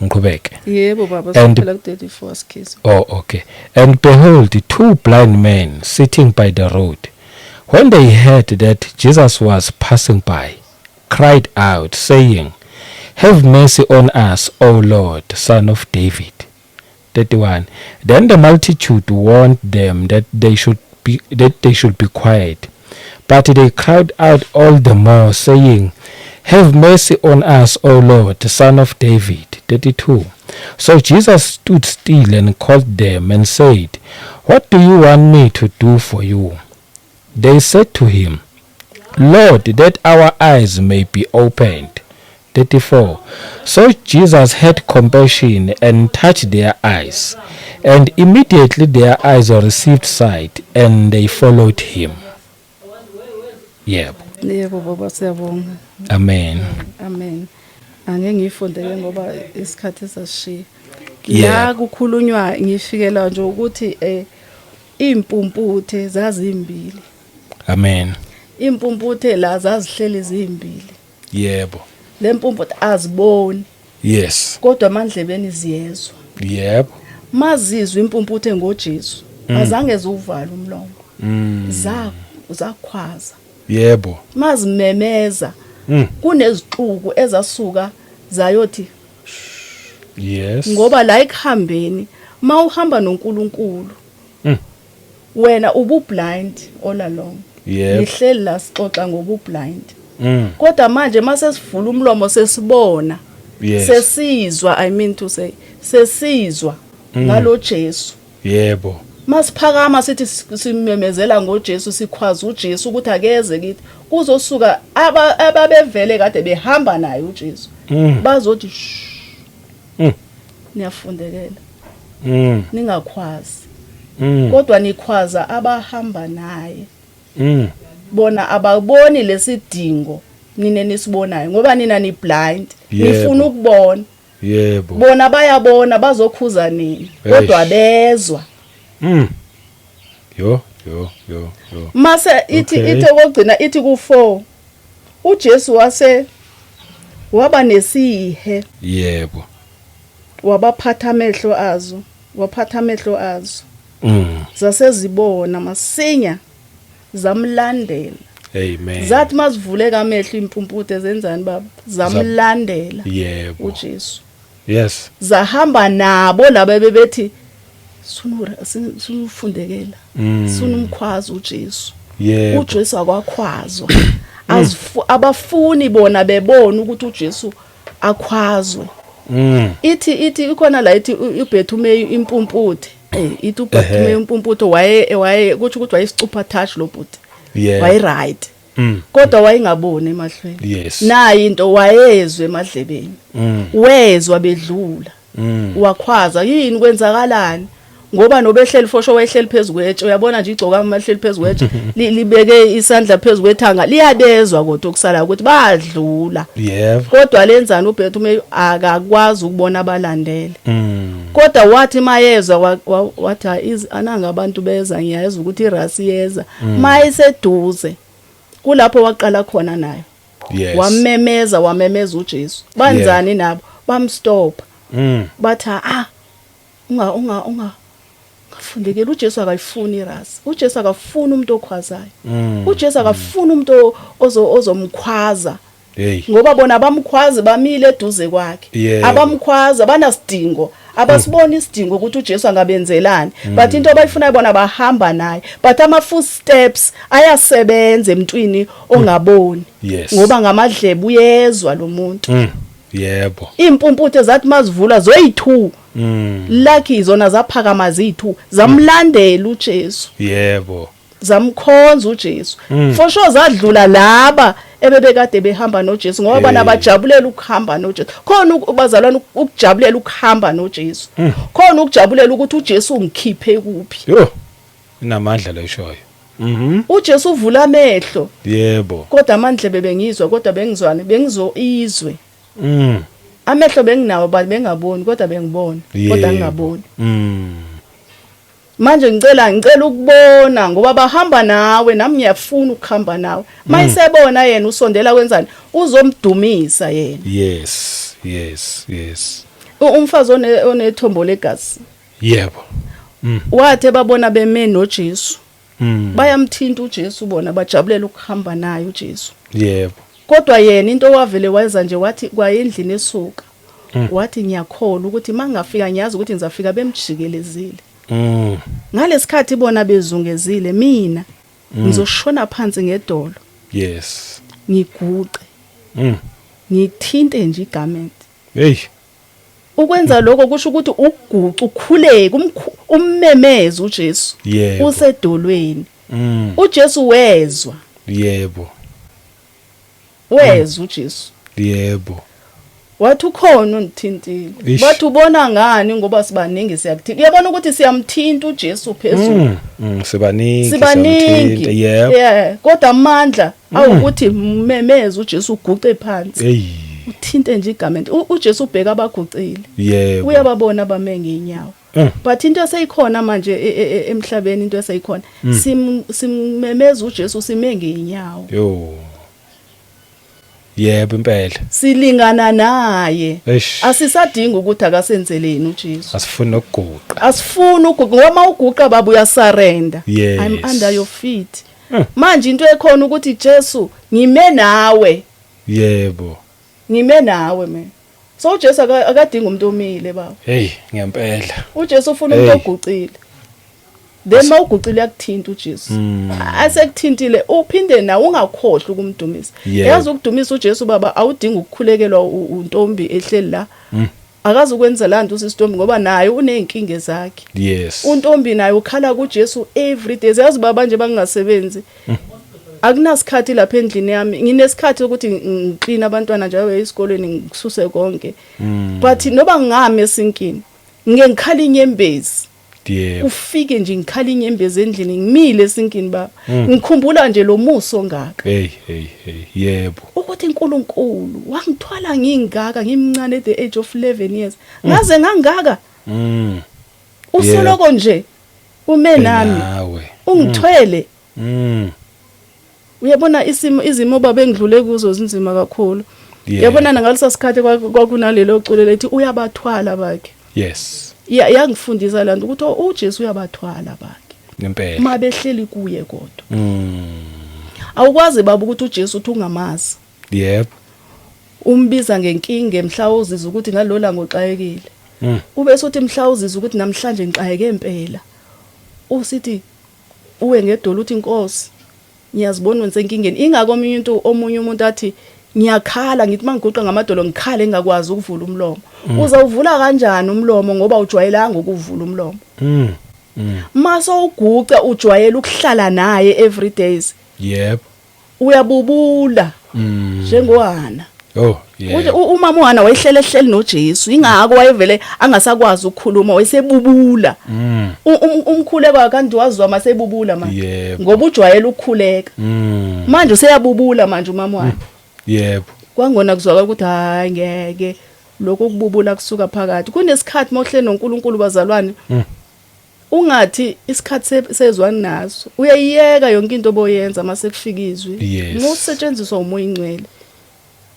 Speaker 2: Ngiqhubeke?
Speaker 1: Yebo, baba. Siphela ku 34 sikhisi.
Speaker 2: Oh, okay. And behold, two blind men sitting by the road, when they heard that Jesus was passing by, cried out, saying, "Have mercy on us, O Lord, Son of David." 31. Then the multitude warned them that they should be quiet. But they cried out all the more, saying, "Have mercy on us, O Lord, Son of David." 32. So Jesus stood still and called them and said, "What do you want me to do for you?" They said to him, "Lord, that our eyes may be opened." 34. So Jesus had compassion and touched their eyes, and immediately their eyes received sight, and they followed him. Yebo.
Speaker 1: Yebo baba, siyabonga.
Speaker 2: Amen.
Speaker 1: Amen. Angeke ngiyifunde ke ngoba isikhathi sasishiya. La kukhulunywa, ngifikela nje ukuthi impumputhe zazimbili.
Speaker 2: Amen.
Speaker 1: Impumputhe la zazihleli zimbili. Le mpumputhe aziboni, kodwa amandlebeni ziyezwa. Mazizwe impumputhe ngoJesu, azange zuvala umlomo. Zakhwaza. Mazimemeza, kunezixuku ezasuka zayothi, ngoba la ekuhambeni, mawuhamba noNkulunkulu, wena ubu blind all along. Nihleli la sixoxa ngobu blind, kodwa manje mase sivula umlomo sesibona, sesizwa, I mean to say sesizwa ngalo Jesu. Masiphakama sithi simemezela ngoJesu, sikhwaza uJesu ukuthi akeze kithi, kuzosuka ababevele kade behamba naye uJesu, bazothi shh, niyafundekela, ningakhwazi. Kodwa nikhwaza abahamba naye. Bona ababoni lesidingo nina nisibonayo, ngoba nina ni blind, nifuna ukubona. Bona bayabona, bazokhuza nina, kodwa bezwa.
Speaker 2: Yo yo yo yo.
Speaker 1: Mase ithi, ithi okugcina, ithi ku4, uJesu wase waba nesihe, wabaphatha amehlo azo, waphatha amehlo azo, zasezibona masinya, zamlandela.
Speaker 2: Amen.
Speaker 1: Zathi mazivuleka amehlo impumputhe, zenzani baba? Zamlandela uJesu. Zahamba nabo laba bebethi sunura sunufundekela, sunumkhwaza uJesu. UJesu akwakhwazwa. Abafuni bona bebona ukuthi uJesu akhwazwe. Ithi ikhona la, ithi uBhethumeyu impumputhe, ithi uBhethumeyu impumputhe waye kuthi ukuthi wayesicupha touch lo bhuti. Waye right, kodwa wayengaboni emahlweni. Nayi into, wayezwe emadlebeni, wezwa bedlula, wakhwaza, yini, kwenzakalani? Ngoba nobehleli fosho wayehleli phezulu kwetshe. Uyabona nje igcoka amahleli phezulu kwetshe, libeke isandla phezulu kwethanga, liyabezwa kodwa okusala ukuthi badlula. Kodwa lenzani uBhethumeyu? Akakwazi ukubona abalandele. Kodwa wathi mayezwa, wathi, "Hayi, ananga abantu beza, ngiyezwa ukuthi irasi yeza." Mayiseduze kulapho waqala khona nayo, wamemeza, wamemeza uJesu. Banzani nabo? Bamstop, bathi, ah, unga unga unga ungafundekeli uJesu akayifuni irasi. uJesu akafuni umuntu okhwazayo. uJesu akafuni umuntu ozomkhwaza.
Speaker 2: Hey.
Speaker 1: Ngoba bona abamkhwazi, bamile eduze kwakhe. Abamkhwaza banasidingo, abasibona isidingo ukuthi uJesu angabenzelani, but into abayifunayo bona bahamba naye, but ama footsteps ayasebenza emntwini ongaboni, ngoba ngamadlebe uyezwa lo muntu. Impumputhe zathi mazivula zoyi2, lucky zona zaphakama ziyi2, zamlandela uJesu, zamkhonza uJesu. For sure zadlula laba. Ebebekade behamba noJesu ngoba bona bajabulela ukuhamba noJesu. Khona bazalwane ukujabulela ukuhamba noJesu. Khona ukujabulela ukuthi uJesu ungikhiphe kuphi.
Speaker 2: Yo. Inamandla lo ishoyo.
Speaker 1: UJesu uvula amehlo.
Speaker 2: Yebo.
Speaker 1: Kodwa amandlebe bengizwa kodwa bengizwane bengizo izwe. Amehlo benginawo ba bengaboni kodwa bengibona kodwa ngingaboni. Manje ngicela ukubona ngoba bahamba nawe nami ngiyafuna ukuhamba nawe. Mayisebona yena usondela kwenzani? Uzomdumisa yena.
Speaker 2: Yes, yes, yes.
Speaker 1: Umfazi onethombo legazi.
Speaker 2: Yebo.
Speaker 1: Wathi babona beme noJesu. Bayamthinta uJesu bona bajabulela ukuhamba naye uJesu.
Speaker 2: Yebo.
Speaker 1: Kodwa yena into wavele wayenza nje wathi kwayendlini esuka. Wathi ngiyakholwa ukuthi mangafika ngiyazi ukuthi ngizafika bemjikelezile. Ngalesikhathi bona bezungezile mina ngizoshona phansi ngedolo.
Speaker 2: Yes.
Speaker 1: Ngiguqe. Ngithinte nje igarment.
Speaker 2: Hey.
Speaker 1: Ukwenza lokho kusho ukuthi uguqa ukhuleke ummemeze uJesu. Usedolweni. uJesu wezwa.
Speaker 2: Yebo.
Speaker 1: Wezwa uJesu.
Speaker 2: Yebo.
Speaker 1: Wathi ukhona undithintile. Bathi ubona ngani ngoba sibaningi siyakuthinta. Uyabona ukuthi siyamthinta uJesu phezulu.
Speaker 2: Sibaningi
Speaker 1: siyamthinta.
Speaker 2: Yebo.
Speaker 1: Yeah, kodwa amandla awukuthi mmemeze uJesu uguqe phansi.
Speaker 2: Hey.
Speaker 1: Uthinte nje igarment. uJesu ubheka abaguqile.
Speaker 2: Yebo.
Speaker 1: Uyababona abame ngeenyawo. But into eseyikhona manje emhlabeni into eseyikhona simmemeza uJesu sime ngeenyawo.
Speaker 2: Yo. Yebo impela.
Speaker 1: Silingana naye. Asisadingi ukuthi akasenzeleni uJesu.
Speaker 2: Asifuni ukuguqa.
Speaker 1: Asifuni ukuguqa ngoba mawuguqa baba uyasurrender.
Speaker 2: Yes.
Speaker 1: I'm under your feet. Manje into ekhona ukuthi Jesu ngime nawe.
Speaker 2: Yebo.
Speaker 1: Ngime nawe mina. So uJesu akadingi umuntu omile baba.
Speaker 2: Hey, ngempela.
Speaker 1: uJesu ufuna umuntu oguqile. Then mawuguqile uyakuthinta uJesu. Asekuthintile uphinde nawe ungakhohlwa ukumdumisa. Yazi ukudumisa uJesu baba awudingi ukukhulekelwa untombi ehleli la. Akazi ukwenza lanto usisitombi ngoba naye uneyinkinga zakhe.
Speaker 2: Yes.
Speaker 1: Untombi naye ukhala kuJesu every day. Yazi baba nje bangasebenzi. Akunasikhathi lapha endlini yami. Nginesikhathi ukuthi ngiklina abantwana nje baye esikolweni ngisuse konke. But noba ngingami esinkini ngike ngikhala inyembezi.
Speaker 2: Yebo.
Speaker 1: Ufike nje ngikhala inyembezi endlini ngimile esinkini baba. Ngikhumbula nje lo muso ongaka.
Speaker 2: Hey hey hey yebo.
Speaker 1: Ukuthi uNkulunkulu wangithwala ngingaka ngimncane at the age of 11 years. Ngaze ngangaka. Usoloko nje ume nami. Ungithwele. Uyabona isimo izimo baba engidlule kuzo zinzima kakhulu. Uyabona ngalesa sikhathi kwakunalelo culo lethi uyabathwala bakhe.
Speaker 2: Yes.
Speaker 1: Yangifundisa lanto ukuthi uJesu uyabathwala bakhe.
Speaker 2: Ngempela.
Speaker 1: Mabehleli kuye kodwa. Awukwazi baba ukuthi uJesu uthi ungamazi.
Speaker 2: Yebo.
Speaker 1: Umbiza ngenkinga mhla uzizwa ukuthi ngalola ngoxayekile. Ube sothi mhla uzizwa ukuthi namhlanje ngixayeke impela. Usithi uwe ngedolo uthi inkosi ngiyazibona wensenkingeni. Ingakho omunye umuntu athi ngiyakhala ngithi mangiguqa ngamadolo ngikhale ngingakwazi ukuvula umlomo. Uzawuvula kanjani umlomo ngoba ujwayelanga ukuvula umlomo? Mase uguqa ujwayela ukuhlala naye every days.
Speaker 2: Yebo.
Speaker 1: Uyabubula. NjengoHana.
Speaker 2: Oh, yeah.
Speaker 1: Umama uHana wayehlele ehleli noJesu ingakho wayevele angasakwazi ukukhuluma wayesebubula. Umkhuleko kanti wazwa masebubula manje. Ngoba ujwayela ukukhuleka. Manje useyabubula manje umama uHana.
Speaker 2: Yebo.
Speaker 1: Kwangona kuzwakala ukuthi hayi ngeke lokho ukububula kusuka phakathi. Kunesikhathi mawuhleli noNkulunkulu bazalwane. Ungathi isikhathi sezwani naso. Uyayiyeka yonke into oboyenza mase kufika izwi. Musetshenziswa uMoya Ingcwele.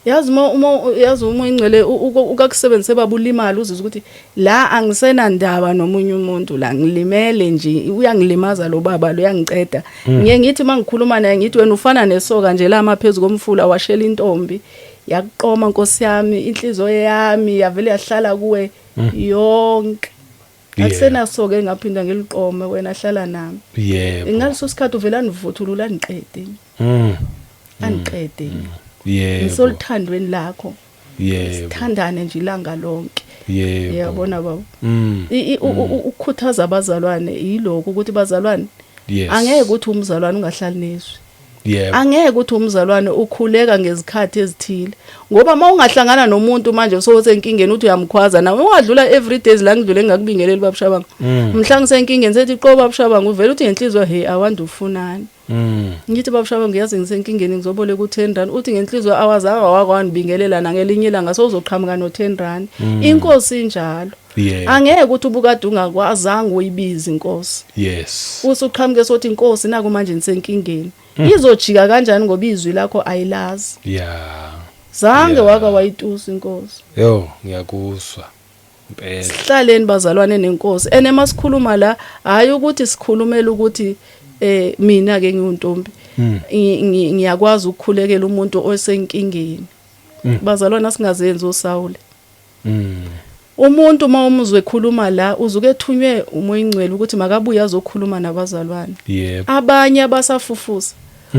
Speaker 1: Yazi uma yazi uMoya Ingcwele ukakusebenzise baba ulimala uzizwa ukuthi la angisenandaba nomunye umuntu la ngilimele nje uyangilimaza lo baba lo uyangiceda. Ngiye ngithi mangikhuluma naye ngithi wena ufana nesoka nje la maphezulu komfula washela intombi yakuqoma Nkosi yami inhliziyo yami yavele yahlala kuwe yonke. Akusenasoke engaphinda ngiliqome wena hlala nami.
Speaker 2: Yebo.
Speaker 1: Ngaleso sikhathi uvela nivuthulula niqede. Aniqede.
Speaker 2: Yebo.
Speaker 1: Ngisoluthandweni lakho.
Speaker 2: Yebo.
Speaker 1: Sithandane nje ilanga lonke.
Speaker 2: Yebo.
Speaker 1: Yabona baba. Ukukhuthaza abazalwane yilokho ukuthi bazalwane.
Speaker 2: Yes.
Speaker 1: Angeke ukuthi umzalwane ungahlali nezwi.
Speaker 2: Yebo.
Speaker 1: Angeke ukuthi umzalwane ukhuleka ngezikhathi ezithile, ngoba uma ungahlangana nomuntu manje sowusenkingeni uthi uyamkhwaza nawe ungadlula every days la ngidlule ngingakubingeleli baba Shabangu. Mhla ngisenkingeni sethi qo baba Shabangu, uvela uthi ngenhliziyo, hey, awanda ufunani? Ngithi, baba Shabangu, ngiyazi ngisenkingeni, ngizoboleka u10 rand. Uthi ngenhliziyo, awazange wakwandibingelela nangelinye ilanga, sowuzoqhamuka no10 rand. Inkosi injalo. Angeke ukuthi ubukade ungakwazanga uyibiza inkosi, usuqhamuke sothi, inkosi, naku manje nisenkingeni. Izojika kanjani ngoba izwi lakho ayilazi? Zange waka wayitusa inkosi.
Speaker 2: Yo, ngiyakuzwa impela.
Speaker 1: Sihlaleni bazalwane nenkosi. Ene masikhuluma la, hayi ukuthi sikhulumela ukuthi mina ke ngiwuntombi, ngiyakwazi ukukhulekela umuntu osenkingeni. Bazalwane, singazenzi uSawule. Umuntu uma umuzwe ekhuluma la, uzuke ethunywe umoya ingcwele ukuthi makabuye azokhuluma nabazalwane. Abanye abasafufusa,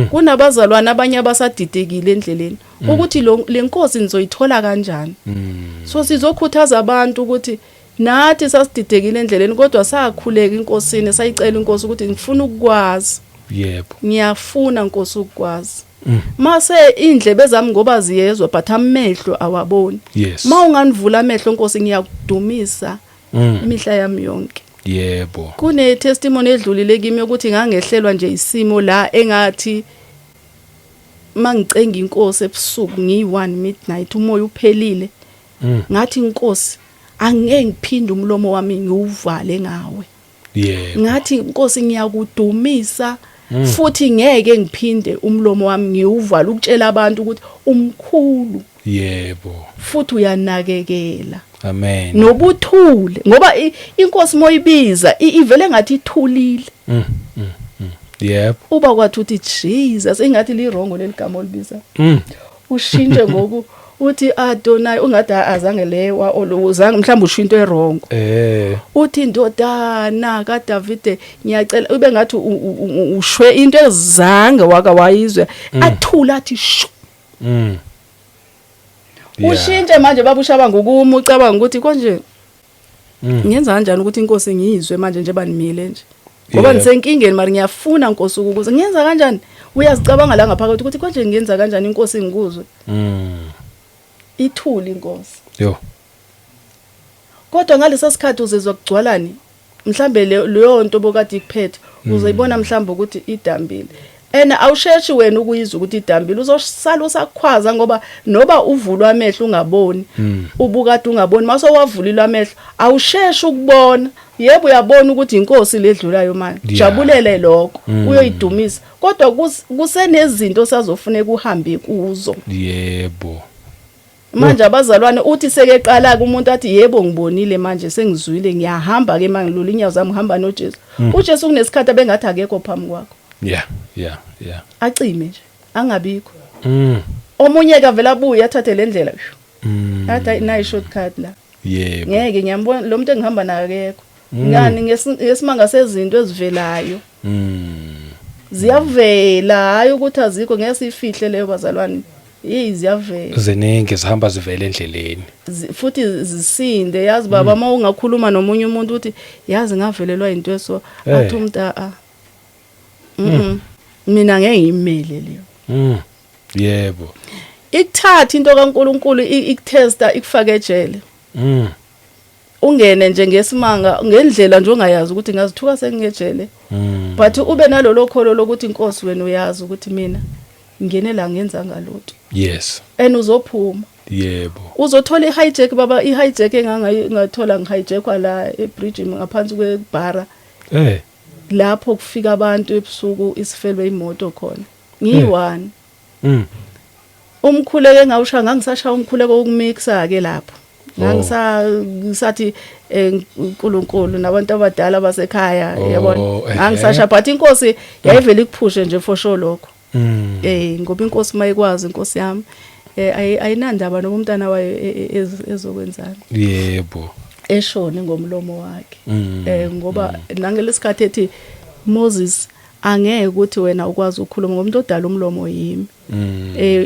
Speaker 1: kunabazalwane abanye abasadidekile endleleni ukuthi le nkosi nizoyithola kanjani. So sizokhuthaza abantu ukuthi nathi sasididekile endleleni, kodwa sakhuleka inkosini, sayicela inkosi ukuthi ngifuna ukukwazi. Ngiyafuna nkosi ukukwazi. Mase indlebe zami ngoba ziyezwa, but amehlo awaboni. Ma unganivula amehlo nkosi, ngiyakudumisa imihla yami yonke. Kune testimony edlulile kimi ukuthi ngangehlelwa nje isimo la engathi mangicenga inkosi ebusuku ngiyi1 midnight, umoya uphelile. Ngathi, inkosi, angeke ngiphinde umlomo wami ngiwuvale ngawe. Ngathi, inkosi, ngiyakudumisa futhi ngeke ngiphinde umlomo wami ngiwuvale ukutshela abantu ukuthi umkhulu futhi uyanakekela.
Speaker 2: Amen.
Speaker 1: Nobuthule, ngoba inkosi moyibiza ivele ngathi ithulile. Uba kwathi uthi Jesus, ingathi li-wrong leli gama olibiza. Ushintshe ngoku uthi Adonai, ungathi azange le uzange mhlawumbe usho into e-wrong. Uthi ndodana kaDavide, ngiyacela, ube ngathi ushwe into ezange waka wayizwe, athula athi shu. Ushintshe manje babushaba ngokuma ucabanga ukuthi konje ngenza kanjani ukuthi inkosi ngiyizwe manje nje banimile nje, ngoba ngisenkingeni, mara ngiyafuna nkosi ukukuza, ngenza kanjani? Uyazicabanga la ngaphakathi ukuthi konje ngenza kanjani inkosi ngikuzwe? Ithule inkosi.
Speaker 2: Yo.
Speaker 1: Kodwa ngalesa sikhathi uzezwa kugcwalani mhlambe leyo nto bokade ikuphethe, uzoyibona mhlambe ukuthi idambile, and awusheshi wena ukuyizwa ukuthi idambile, uzosala usakhwaza, ngoba noba uvulwa amehlo ungaboni, ubukade ungaboni, mase wavulilwa amehlo awusheshi ukubona. Yebo, uyabona ukuthi inkosi ledlulayo manje. Jabulele lokho, uyoyidumisa, kodwa kusenezinto sazofuneka uhambe kuzo. Manje abazalwane, uthi sekeqala ke umuntu athi, yebo, ngibonile manje, sengizwile, ngiyahamba ke mangilula inyawo zami, ngihamba noJesu. uJesu kunesikhathi abengathi akekho phambi kwakho. Acime nje, angabikho. Omunye kavela abuye athathe le ndlela. Athi, "Hayi, nayi shortcut la." Ngeke ngiyambona lo muntu engihamba naye, akekho. Ngani? Ngesimanga sezinto ezivelayo. Ziyavela, hayi ukuthi azikho, ngeke sifihle leyo bazalwane. Hey, ziyavela.
Speaker 2: Ziningi, zihamba zivela endleleni.
Speaker 1: Futhi zisinde, yazi baba, uma ungakhuluma nomunye umuntu uthi, yazi ngavelelwa into eso, athi umuntu, a mina ngeke ngimele leyo. Ikuthatha into kaNkuluNkulu, ikutesta, ikufake ejele. Ungene nje ngesimanga ngendlela nje ongayazi ukuthi ngazithuka sengingejele. But ube nalolo kholo lokuthi inkosi, wena uyazi ukuthi mina ngene la ngenza ngalutho. And uzophuma. Uzothola i-hijack baba, i-hijack engangathola, ngihijackwa la ebridge ngaphansi kwebhara. Lapho kufika abantu ebusuku, isifelwe imoto khona. Ngiyi-one. Umkhuleko engawushaya, ngangisashaya umkhuleko wokumixa ke lapho. Ngangisa ngisathi uNkulunkulu nabantu abadala basekhaya, yabona. Ngangisasha, but inkosi yayivela ikuphushe nje for sure lokho. Ngoba inkosi mayikwazi, inkosi yami ayinandaba noma umntana wayo ezokwenzani. Eshone ngomlomo wakhe. Ngoba nangelesikhathi ethi Moses, angeke ukuthi wena ukwazi ukukhuluma ngomuntu odala umlomo yimi.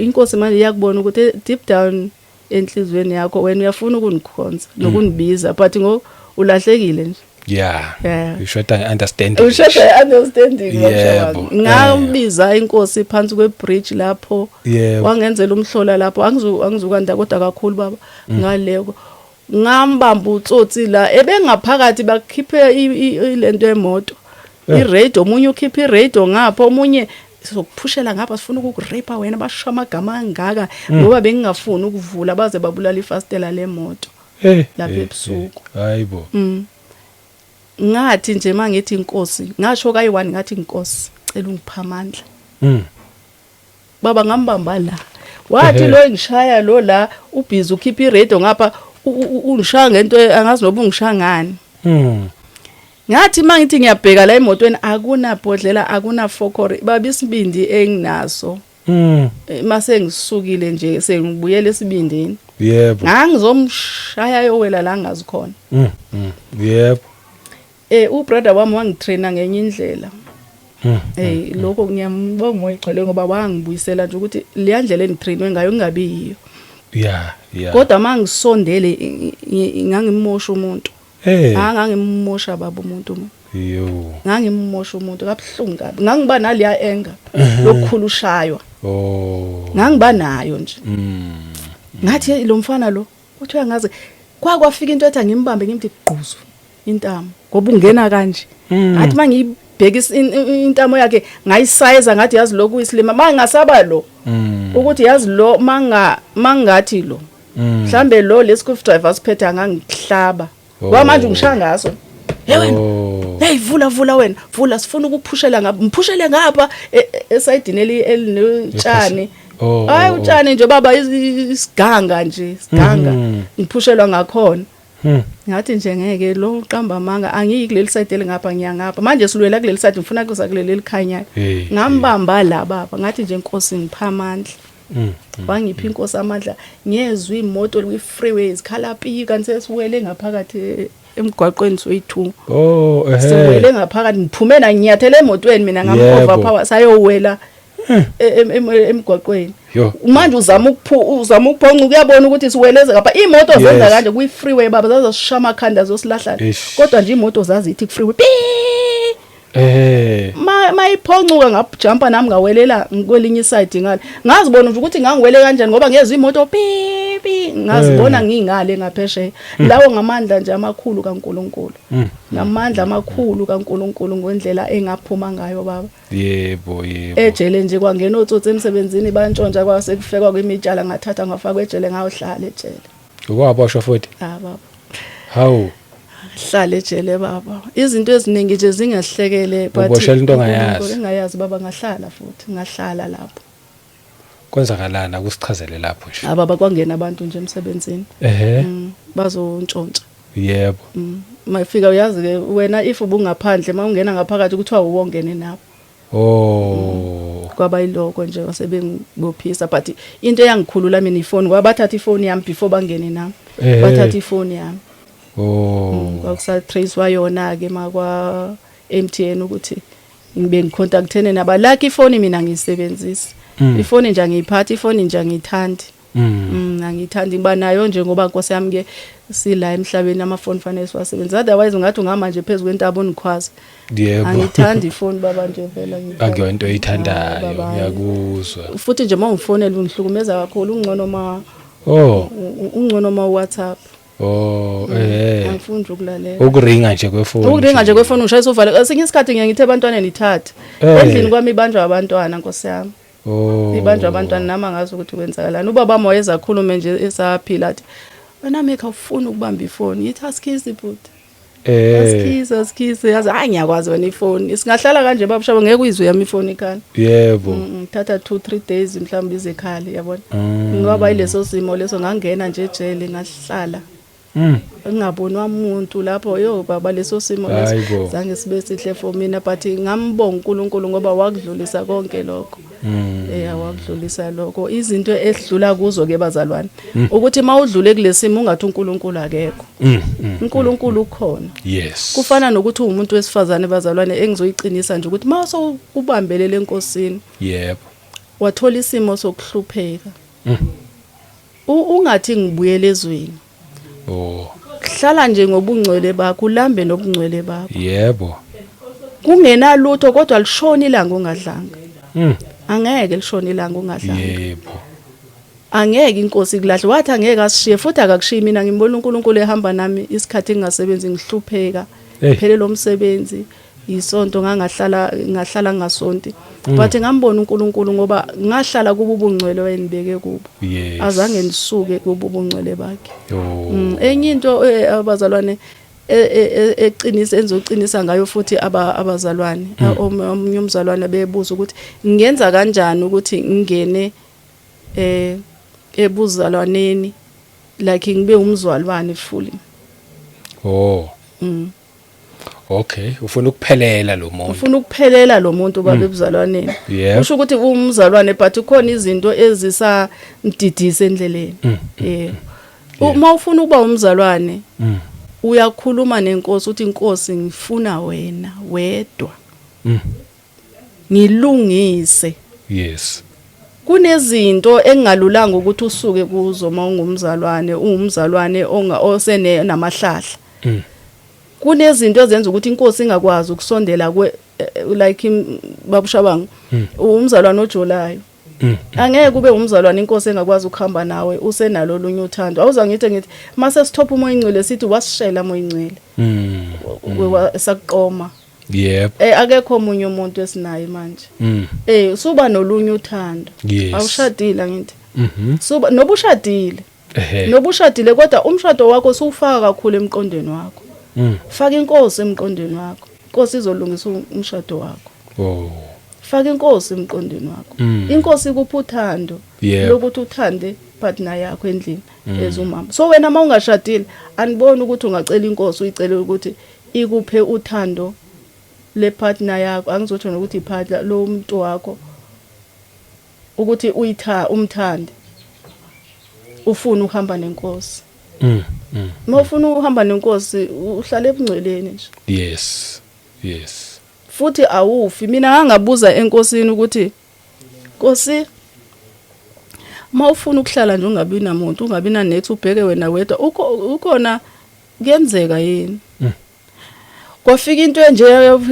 Speaker 1: Inkosi manje iyakubona ukuthi deep down enhliziyweni yakho wena uyafuna ukungikhonza nokungibiza, but ngo ulahlekile nje.
Speaker 2: Yeah.
Speaker 1: Yeah.
Speaker 2: Ushoda nge-understanding.
Speaker 1: Ushoda understanding.
Speaker 2: Yebo.
Speaker 1: Ngambiza inkosi phansi kwebridge lapho.
Speaker 2: Yebo.
Speaker 1: Wangenzela umhlola lapho, angizukanda kodwa kakhulu baba ngaleko. Ngambamba utsotsi la ebengaphakathi, bakhiphe lento emoto. Iradio, omunye ukhipha iradio ngapha, omunye sizokuphushela ngapha, sifuna ukukurape wena, basho amagama angaka ngoba bengingafuni ukuvula, baze babulala ifastela lemoto lapha ebusuku.
Speaker 2: Hayibo.
Speaker 1: Ngathi nje mangithi inkosi, ngasho kayi-one, ngathi inkosi cela ungipha amandla. Baba, ngambamba la, wathi lo ngishaya lo la ubhizi ukhipha iradio ngapha, ungishaya ngento angazi noba ungishaya ngani. Ngathi mangithi ngiyabheka la emotweni, akunabhodlela, akunafokori baba, isibindi enginaso. Mase ngisukile nje, sengibuyela esibindini. Ngangizomshaya yowela la ngazi khona.
Speaker 2: Yebo.
Speaker 1: Ubrother wami wangitraina ngenye indlela. Lokho ngiyambonga uMoya Oyingcwele ngoba wangibuyisela nje ukuthi leya ndlela engitrainwe ngayo ingabi yiyo.
Speaker 2: Yeah.
Speaker 1: Kodwa mangisondele ngangimosha umuntu. Ngangimosha baba umuntu mina.
Speaker 2: Yo.
Speaker 1: Ngangimosha umuntu kabuhlungu kabi. Ngangiba naleya anger lokukhulu ushaywa. Ngangiba nayo nje. Ngathi, "Hey, lo mfana lo uthi uyangazi." Kwakwafika into ethi angimbambe, ngimthi gquzu intamo ngoba ungena kanje. Ngathi mangiyibheka intamo yakhe, ngayisayiza, ngathi yazi lokhu isilima mangasaba lo ukuthi yazi lo manga mangathi lo mhlambe lo le screwdriver siphethe angangihlaba. Kwamanje ungishaya ngaso. Hey wena. Hey, vula, vula wena, vula, sifuna ukuphushela ngapha, ngiphushele ngapha esayidini elinotshani. Hayi, utshani nje baba, isiganga nje, isiganga. Ngiphushelwa ngakhona. Ngathi nje ngeke, lo uqamba amanga, angiyi kuleli side elingapha, ngiya ngapha. Manje silwela kuleli side, ngifuna kuza kuleli elikhanyayo. Ngambamba la baba, ngathi nje inkosi ngipha amandla. Wangipha inkosi amandla, ngezwe imoto kwi freeway zikhala pi, kanti sesiwele ngaphakathi emgwaqweni soyi2. Siwele ngaphakathi, ngiphume na nginyathele emotweni mina, ngam-overpower, sayowela emgwaqweni.
Speaker 2: Yo.
Speaker 1: Manje uzama ukuphonca, ukuyabona ukuthi siweleze ngapha, imoto zenza kanje kwi freeway baba, zazosisha amakhanda, zosilahlana. Kodwa nje imoto zazithi ku freeway pi. Mayiphoncuka ngajumpa nami, ngawelela kwelinye iside ngale, ngazibona nje ukuthi ngangiwele kanjani ngoba ngezwe imoto pi pi, ngazibona ngingale ngaphesheya. Lawo ngamandla nje amakhulu kaNkuluNkulu, ngamandla amakhulu kaNkuluNkulu ngendlela engaphuma ngayo baba.
Speaker 2: Yebo, yebo.
Speaker 1: Ejele nje kwangena otsotsi emsebenzini, bantshontsha, kwase kufekwa kwimitshalo, ngathatha ngafakwa ejele, ngayohlala ejele.
Speaker 2: Ukwaboshwa futhi?
Speaker 1: Ah baba.
Speaker 2: Hawu.
Speaker 1: Hlala ejele baba, izinto eziningi nje zingahlekele, but
Speaker 2: Uboshelwa into ongayazi.
Speaker 1: uNkulunkulu engayazi baba, ngahlala futhi, ngahlala lapho.
Speaker 2: Kwenzakalana, akusichazele lapho nje.
Speaker 1: Ababa, kwangena abantu nje emsebenzini. Bazontshontsha. Mayifika, uyazi ke wena, if ubungaphandle, mawungena ngaphakathi kuthiwa uwongene nabo. Kwaba yiloko nje, wasebengibophisa, but into eyangikhulula mina ifoni, ngoba bathatha ifoni yami before bangene nami. Bathatha ifoni yami. Kwakusa tracewa yona ke makwa MTN ukuthi ngibe ngicontactene naba like ifoni mina ngiyisebenzisa. Ifoni nje angiyiphathi, ifoni nje angiyithandi. Angiyithandi, ngiba nayo nje ngoba Nkosi yami ke sila emhlabeni, amafoni fanele siwasebenzise, otherwise ungathi ungahamba nje phezulu kwentaba unikhwaza. Angithandi ifoni baba nje vele, angiyithandi.
Speaker 2: Akuyona into
Speaker 1: Hayi,
Speaker 2: oyithandayo.
Speaker 1: baba, hayi.
Speaker 2: Ngiyakuzwa.
Speaker 1: Futhi nje mawungifonela ungihlukumeza kakhulu, ungcono ma ungcono ma WhatsApp. Angifuni nje ukulalela.
Speaker 2: Ukuringa nje kwefoni.
Speaker 1: Ukuringa nje kwefoni, ngishayisa uvale. Esinye isikhathi ngiye ngithe ebantwaneni ithathe. Endlini kwami ibanjwa abantwana, Nkosi yami. Ibanjwa abantwana, nami angazi ukuthi kwenzakalani. Ubaba wami wayeza akhulume nje esaphila, athi wena mekha ufuna ukubamba ifoni. Ngithi asikhisi bhuti. Asikhisi, asikhisi. Yazi, hayi, ngiyakwazi wena ifoni. Singahlala kanje baba Shaba, ngeke uyizwe yami ifoni ikhala. Ngithatha 2 3 days mhlawumbe izekhali, yabona. Ngoba ileso simo leso, ngangena nje ejele, ngahlala. Ngingabonwa umuntu lapho, yo baba, leso simo leso
Speaker 2: Hayibo.
Speaker 1: zange sibe sihle for mina, but ngambonga uNkulunkulu ngoba wakudlulisa konke lokho. Wakudlulisa lokho. Izinto esidlula kuzo ke bazalwane, ukuthi mawudlule kulesimo ungathi uNkulunkulu akekho. uNkulunkulu ukhona. Kufana nokuthi umuntu wesifazane bazalwane, engizoyiqinisa nje ukuthi mawuse ubambelele enkosini, wathola isimo sokuhlupheka. Ungathi ngibuyele ezweni. Hlala nje ngobungcwele bakho, ulambe nobungcwele bakho.
Speaker 2: Yebo.
Speaker 1: Kungenalutho kodwa lishona ilanga ungadlanga. Angeke lishona ilanga ungadlanga.
Speaker 2: Yebo.
Speaker 1: Angeke inkosi kulahle, wathi angeke asishiye futhi akakushiyi. Mina ngimbona uNkulunkulu ehamba nami isikhathi ngingasebenzi, ngihlupheka, phele lo msebenzi, isonto ngangahlala, ngahlala ngasonti, but ngambona uNkulunkulu ngoba ngahlala kubo ubungcwele wayengibeke kubo. Azange ngisuke kubo ubungcwele bakhe. Enye into, abazalwane, eqinisa enzoqinisa ngayo futhi abazalwane, omunye umzalwane bebuza ukuthi ngenza kanjani ukuthi ngingene ebuzalwaneni, like ngibe umzalwane fully.
Speaker 2: Oh. Okay, ufuna ukuphelela lo muntu.
Speaker 1: Ufuna ukuphelela lo muntu, baba, ebuzalwaneni. Usho ukuthi umzalwane, but kukhona izinto ezisamdidisa endleleni. Uma ufuna ukuba umzalwane, uyakhuluma nenkosi uthi, "Inkosi, ngifuna wena wedwa. Ngilungise." Kunezinto engalulanga ukuthi usuke kuzo uma ungumzalwane, ungumzalwane onga osene namahlahla. Kunezinto ezenza ukuthi inkosi ingakwazi ukusondela kwe like babushabangu, umzalwane ojolayo. Angeke kube umzalwane inkosi engakwazi ukuhamba nawe usenalo olunye uthando. Awuza ngithi mase sithopha umoya ingcwele, sithi wasishela moya ingcwele. Sakuqoma. Akekho omunye umuntu esinaye manje. Suba nolunye uthando. Awushadile ngithi. Suba nobushadile. Nobushadile, kodwa umshado wakho suwufaka kakhulu emqondweni wakho. Faka inkosi emqondweni wakho. Inkosi izolungisa umshado wakho. Faka inkosi emqondweni wakho. Inkosi ikupha uthando lokuthi uthande partner yakho endlini ezumama. So wena uma ungashadile, aniboni ukuthi ungacela inkosi, uyicele ukuthi ikuphe uthando le partner yakho, angizotsho nokuthi ipartner lo muntu wakho, ukuthi uyitha umthande, ufuna ukuhamba nenkosi. Uma ufuna ukuhamba nenkosi, uhlale ebungcweleni nje. Futhi awufi. Mina ngangabuza enkosini ukuthi, "Nkosi, uma ufuna ukuhlala nje ungabi namuntu, ungabi nanethi, ubheke wena wedwa, ukhona kuyenzeka yini?" Kwafika into enje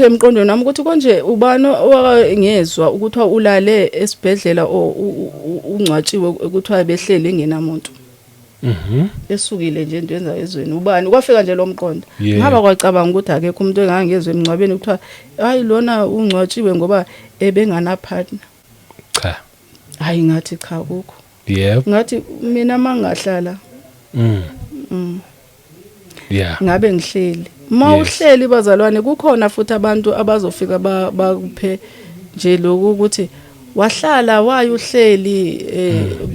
Speaker 1: emqondweni wami ukuthi konje ubani owangezwa ukuthi ulale esibhedlela o ungcwatshiwe, kuthiwa behleli engenamuntu, esukile nje into yenza ezweni, ubani? Kwafika nje lo mqondo. Ngaba kwacabanga ukuthi akekho umuntu engangezwe emngcwabeni kuthiwa hayi, lona ungcwatshiwe ngoba ebengana partner.
Speaker 2: Cha.
Speaker 1: Hayi, ngathi cha, kukho. Ngathi mina mangahlala, ngabe ngihleli. Uma uhleli, bazalwane, kukhona futhi abantu abazofika bakuphe nje lokhu ukuthi wahlala waye uhleli,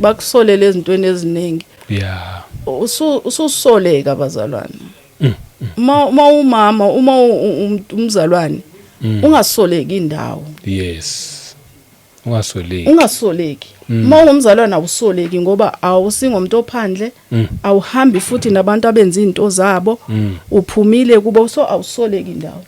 Speaker 1: bakusolele ezintweni eziningi. Ususoleka, bazalwane. Uma umama, uma umzalwane, ungasoleki indawo.
Speaker 2: Yes. Ungasoleki.
Speaker 1: Ungasoleki. Uma ungumzalwane awusoleki ngoba awusingomuntu ophandle, awuhambi futhi nabantu abenza izinto zabo, uphumile kubo, so awusoleki indawo.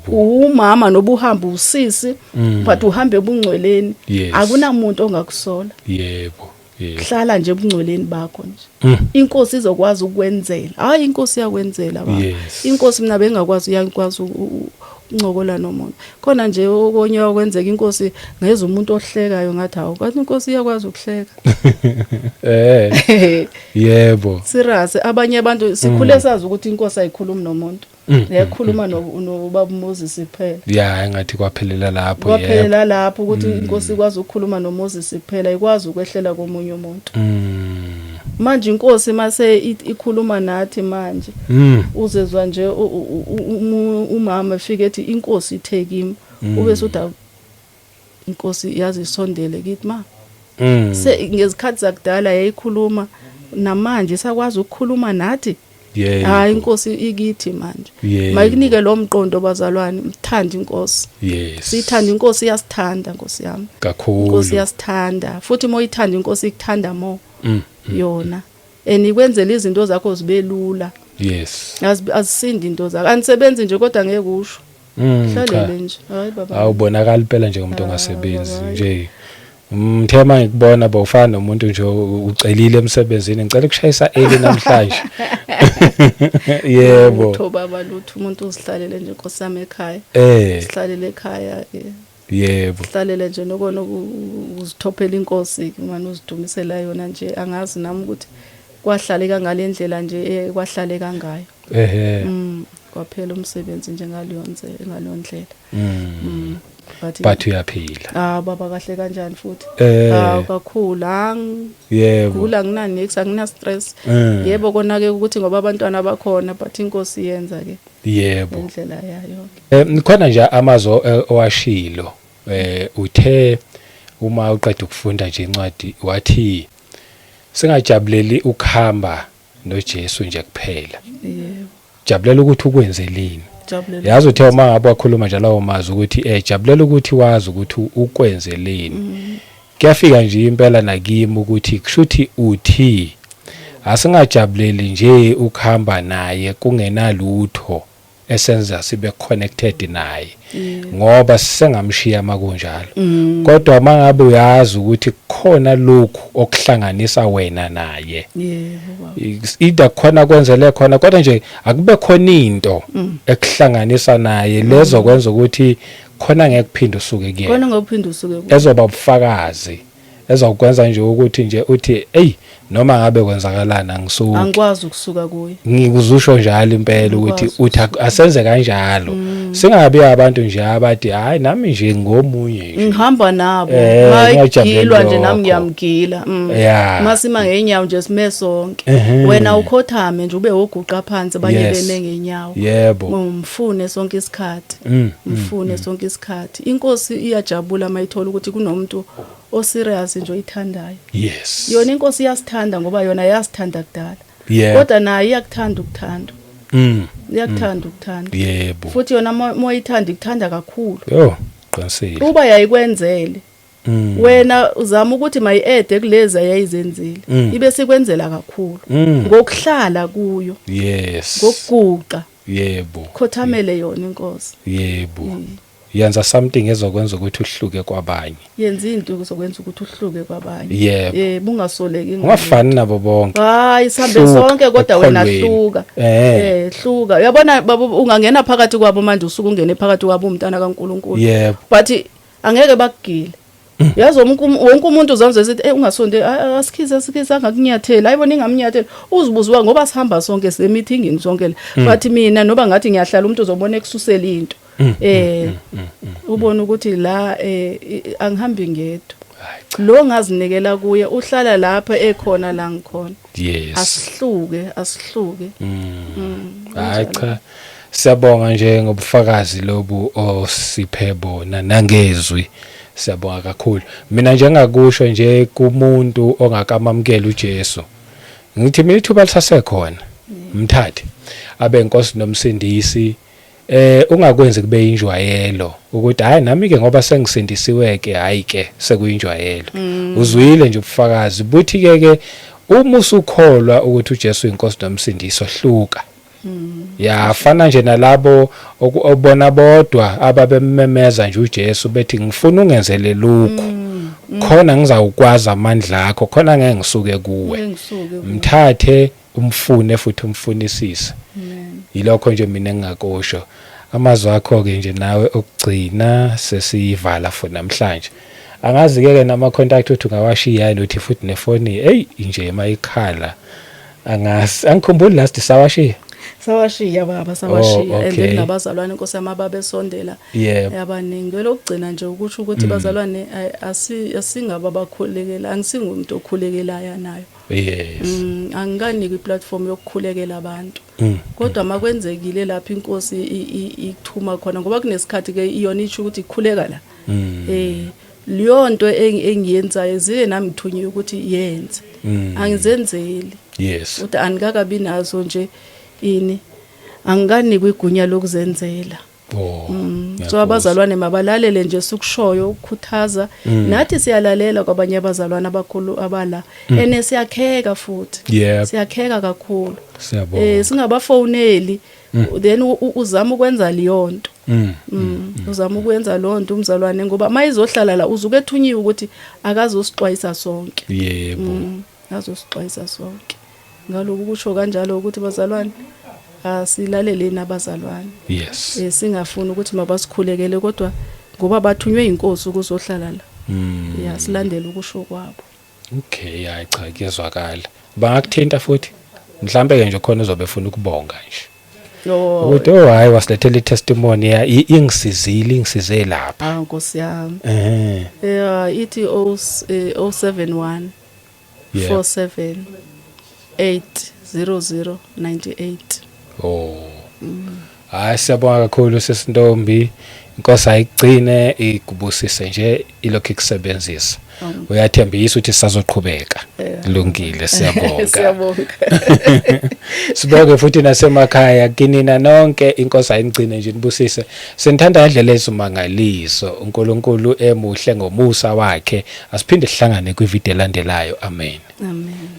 Speaker 1: Umama nobuhamba usisi, but uhambe ebungcweleni, akunamuntu ongakusola.
Speaker 2: Yebo. Yebo.
Speaker 1: Hlala nje ebungcweleni bakho nje. Inkosi izokwazi ukwenzela. Hayi, inkosi iyakwenzela, baba. Inkosi, mina bengakwazi, uyakwazi ukuncokola nomuntu khona nje. Okunye okwenzeka, inkosi ngeza umuntu ohlekayo, ngathi hawu, kwathi inkosi iyakwazi ukuhleka.
Speaker 2: Yebo.
Speaker 1: Serious, abanye abantu sikhule sazi ukuthi inkosi ayikhulumi nomuntu, yayikhuluma nobaba Moses kuphela.
Speaker 2: Yeah, engathi kwaphelela lapho, yebo.
Speaker 1: Kwaphelela lapho ukuthi inkosi ikwazi ukukhuluma noMoses kuphela, ikwazi ukwehlela komunye umuntu. Manje inkosi mase ikhuluma nathi manje, uzezwa nje umama efike ethi, "Inkosi ithe kimi," ube suthi inkosi yazi isondele kithi ma. Se ngezikhathi zakudala yayikhuluma, namanje isakwazi ukukhuluma nathi. Hayi, inkosi ikithi manje. Mayikunike lo mqondo, bazalwane, mthande inkosi. Siyithanda inkosi, iyasithanda, nkosi yami.
Speaker 2: Kakhulu.
Speaker 1: Inkosi iyasithanda futhi uma uyithanda inkosi, ikuthanda more yona, and ikwenzela izinto zakho zibe lula. Azisindi into zakho, anisebenzi nje kodwa ngeke usho.
Speaker 2: Cha.
Speaker 1: Hlalele nje, hayi baba.
Speaker 2: Awubonakala impela nje umuntu ongasebenzi nje. Mthema ngikubona bawufana nomuntu nje ucelile emsebenzini, "Ngicela ukushayisa early namhlanje." Yebo.
Speaker 1: Lutho baba, lutho. Umuntu uzihlalele nje, Nkosi yami, ekhaya. Sihlalele ekhaya ke. Sihlalele nje nokona uzithophela inkosi manje, uzidumisela yona nje. Angazi nami ukuthi kwahlaleka ngalendlela nje, kwahlaleka ngayo. Kwaphela umsebenzi nje ngaleyo ngaleyo ndlela. But
Speaker 2: But uyaphila.
Speaker 1: Ah baba, kahle kanjani futhi. Ah, kakhulu ang gula, ngina nix, angina stress. Yebo, kona ke ukuthi ngoba abantwana bakhona, but inkosi yenza ke indlela yayo ke.
Speaker 2: Khona nje amazwi owashilo, uthe uma uqeda ukufunda nje incwadi, wathi singajabuleli ukuhamba noJesu nje kuphela. Jabulela ukuthi ukwenzelini.
Speaker 1: Jabulela.
Speaker 2: Yazi, uthe uma ngabe wakhuluma nje lawo mazwi ukuthi jabulela ukuthi wazi ukuthi ukwenzeleni. Kuyafika nje impela nakimi ukuthi kushuthi uthi asingajabuleli nje ukuhamba naye kungenalutho esenza sibe connected naye, ngoba sisengamshiya makunjalo. Kodwa mangabe uyazi ukuthi kukhona lokhu okuhlanganisa wena naye,
Speaker 1: Yebo baba.
Speaker 2: Either khona kwenzele khona, kodwa nje akube khona into ekuhlanganisa naye lezo kwenza ukuthi khona ngeke kuphinde usuke kuyena.
Speaker 1: Khona ngokuphinda usuke ku.
Speaker 2: Ezoba ubufakazi ezokwenza nje ukuthi nje uthi, "Ey, noma ngabe kwenzakalana, angisuki."
Speaker 1: Angikwazi ukusuka kuye.
Speaker 2: Ngikuzusho njalo impela ukuthi
Speaker 1: Angikwazi.
Speaker 2: Uthi asenze kanjalo, singabi abantu nje abathi, "Hayi, nami nje ngomunye nje."
Speaker 1: Ngihamba nabo.
Speaker 2: Ngiyajabula
Speaker 1: Mayigilwa nje nami
Speaker 2: lokho.
Speaker 1: ngiyamgila. Masima ngeenyawo nje, sime sonke. Wena ukhothame nje, ube woguqa phansi, abanye beme ngeenyawo. Umfune sonke isikhathi. Mfune sonke isikhathi. Inkosi iyajabula mayithola ukuthi kunomuntu oserious nje oyithandayo. Yona inkosi iyasithanda ngoba yona yasithanda kudala. Kodwa nayo iyakuthanda ukuthanda. Iyakuthanda ukuthanda. Futhi yona moyithanda, ikuthanda kakhulu.
Speaker 2: Yo, qinisile.
Speaker 1: Uba yayikwenzele. Wena uzama ukuthi mayi-ede kulezi ayayizenzile. Ibe sikwenzela kakhulu. Ngokuhlala kuyo. Ngokuguqa. Khothamele yona inkosi.
Speaker 2: Yebo. Yenza something ezokwenza ukuthi uhluke kwabanye.
Speaker 1: Yenza into ezokwenza ukuthi uhluke kwabanye. Yebo, ungasoleki.
Speaker 2: Ungafani nabo bonke.
Speaker 1: Hayi, sihambe
Speaker 2: Hluka
Speaker 1: sonke, kodwa wena
Speaker 2: ekukholweni.
Speaker 1: hluka. Hluka. Uyabona baba, ungangena phakathi kwabo manje, usuke ungene phakathi kwabo umntana kaNkuluNkulu. But angeke bakugile. Yazi, wonke umuntu uzamze sithi, ungasonde, asikhize, asikhize, angakunyatheli. Ayibona ingamnyatheli." Uzibuziwa ngoba sihamba sonke, semeeting sonke le. But mina noba ngathi ngiyahlala, umuntu uzobona ekususela into. Ubona ukuthi la angihambi ngedwa.
Speaker 2: Hayi cha.
Speaker 1: Lo ngazinikela kuye uhlala lapha, ekhona la ngikhona. Asihluke, asihluke.
Speaker 2: Hayi cha. Siyabonga nje ngobufakazi lobu osiphe bona nangezwi. Siyabonga kakhulu. Mina nje ngakusho nje kumuntu ongakamamukela uJesu. Ngithi mina ithuba lisasekhona. Mthathe abe inkosi nomsindisi. Ungakwenzi kube injwayelo ukuthi, "Hayi, nami ke ngoba sengisindisiwe ke, hayi ke sekuyinjwayelo." Uzwile nje ubufakazi buthi ke uma usukholwa ukuthi uJesu inkosi nomsindisi, ohluka. Yafana nje nalabo obona bodwa ababemmemeza nje uJesu bethi, "Ngifuna ungenzele lokhu. Khona ngizawukwazi amandla akho, khona ngeke ngisuke kuwe."
Speaker 1: Ngeke ngisuke kuwe.
Speaker 2: Mthathe, umfune futhi umfunisise.
Speaker 1: Amen.
Speaker 2: Yilokho nje mina engingakusho. Amazwi akho ke nje nawe okugcina, sesiyivala for namhlanje. Angazi ke nama contact uthi ungawashiya yini, uthi futhi nefoni, hey nje mayikhala. Angazi, angikhumbuli last sawashiya.
Speaker 1: Sawashiya baba, sawashiya.
Speaker 2: Oh,
Speaker 1: And
Speaker 2: okay.
Speaker 1: then nabazalwane, inkosi yami, ababesondela abaningi. Lokugcina nje ukusho ukuthi bazalwane, asingaba abakhulekela, angisingumuntu okhulekelayo nayo. Angikaniki iplatform yokukhulekela abantu. Kodwa makwenzekile lapho inkosi ikuthuma khona, ngoba kunesikhathi ke iyona isho ukuthi ikhuleka la. Leyo nto engiyenzayo ziye nami ngithunyiwe ukuthi yenze. Angizenzeli. Uthi anikakabi nazo nje ini, angikanikwa igunya lokuzenzela.
Speaker 2: Oh.
Speaker 1: So abazalwane mabalalele nje sikushoyo ukukhuthaza. Nathi siyalalela kwabanye abazalwane abakhulu abala. Ene siyakheka futhi. Siyakheka kakhulu.
Speaker 2: Siyabonga.
Speaker 1: Singabafoneli, then uzama ukwenza leyo nto. Uzama ukwenza leyo nto umzalwane, ngoba mayizohlala la uzuke ethunyiwe ukuthi akazosixwayisa sonke. Azosixwayisa sonke. Ngalokhu kusho kanjalo ukuthi bazalwane asilaleleni abazalwane.
Speaker 2: Yes.
Speaker 1: Singafuni ukuthi mabasikhulekele kodwa ngoba bathunywe inkosi ukuzohlala la. Ya, silandele ukusho kwabo.
Speaker 2: Okay, hayi cha, kuyezwakala. Bangakuthinta futhi mhlambe ke nje khona uzobe efuna ukubonga nje.
Speaker 1: Oh.
Speaker 2: Ukuthi oh hayi, wasilethela i-testimony ya ingisizile, ingisize lapha.
Speaker 1: Ah, Nkosi yami. Yeah, ithi 071 47 800 98.
Speaker 2: Oh. Hayi, siyabonga kakhulu sesintombi. Inkosi ayigcine ikubusise nje, ilokhu ikusebenzisa. Uyathembisa ukuthi sisazoqhubeka. Lungile, siyabonga.
Speaker 1: Siyabonga.
Speaker 2: Sibonge futhi nasemakhaya kinina nonke, inkosi ayigcine nje nibusise. Sinithanda ngendlela ezimangaliso. uNkulunkulu emuhle ngomusa wakhe. Asiphinde sihlangane kwivideo elandelayo. Amen.
Speaker 1: Amen.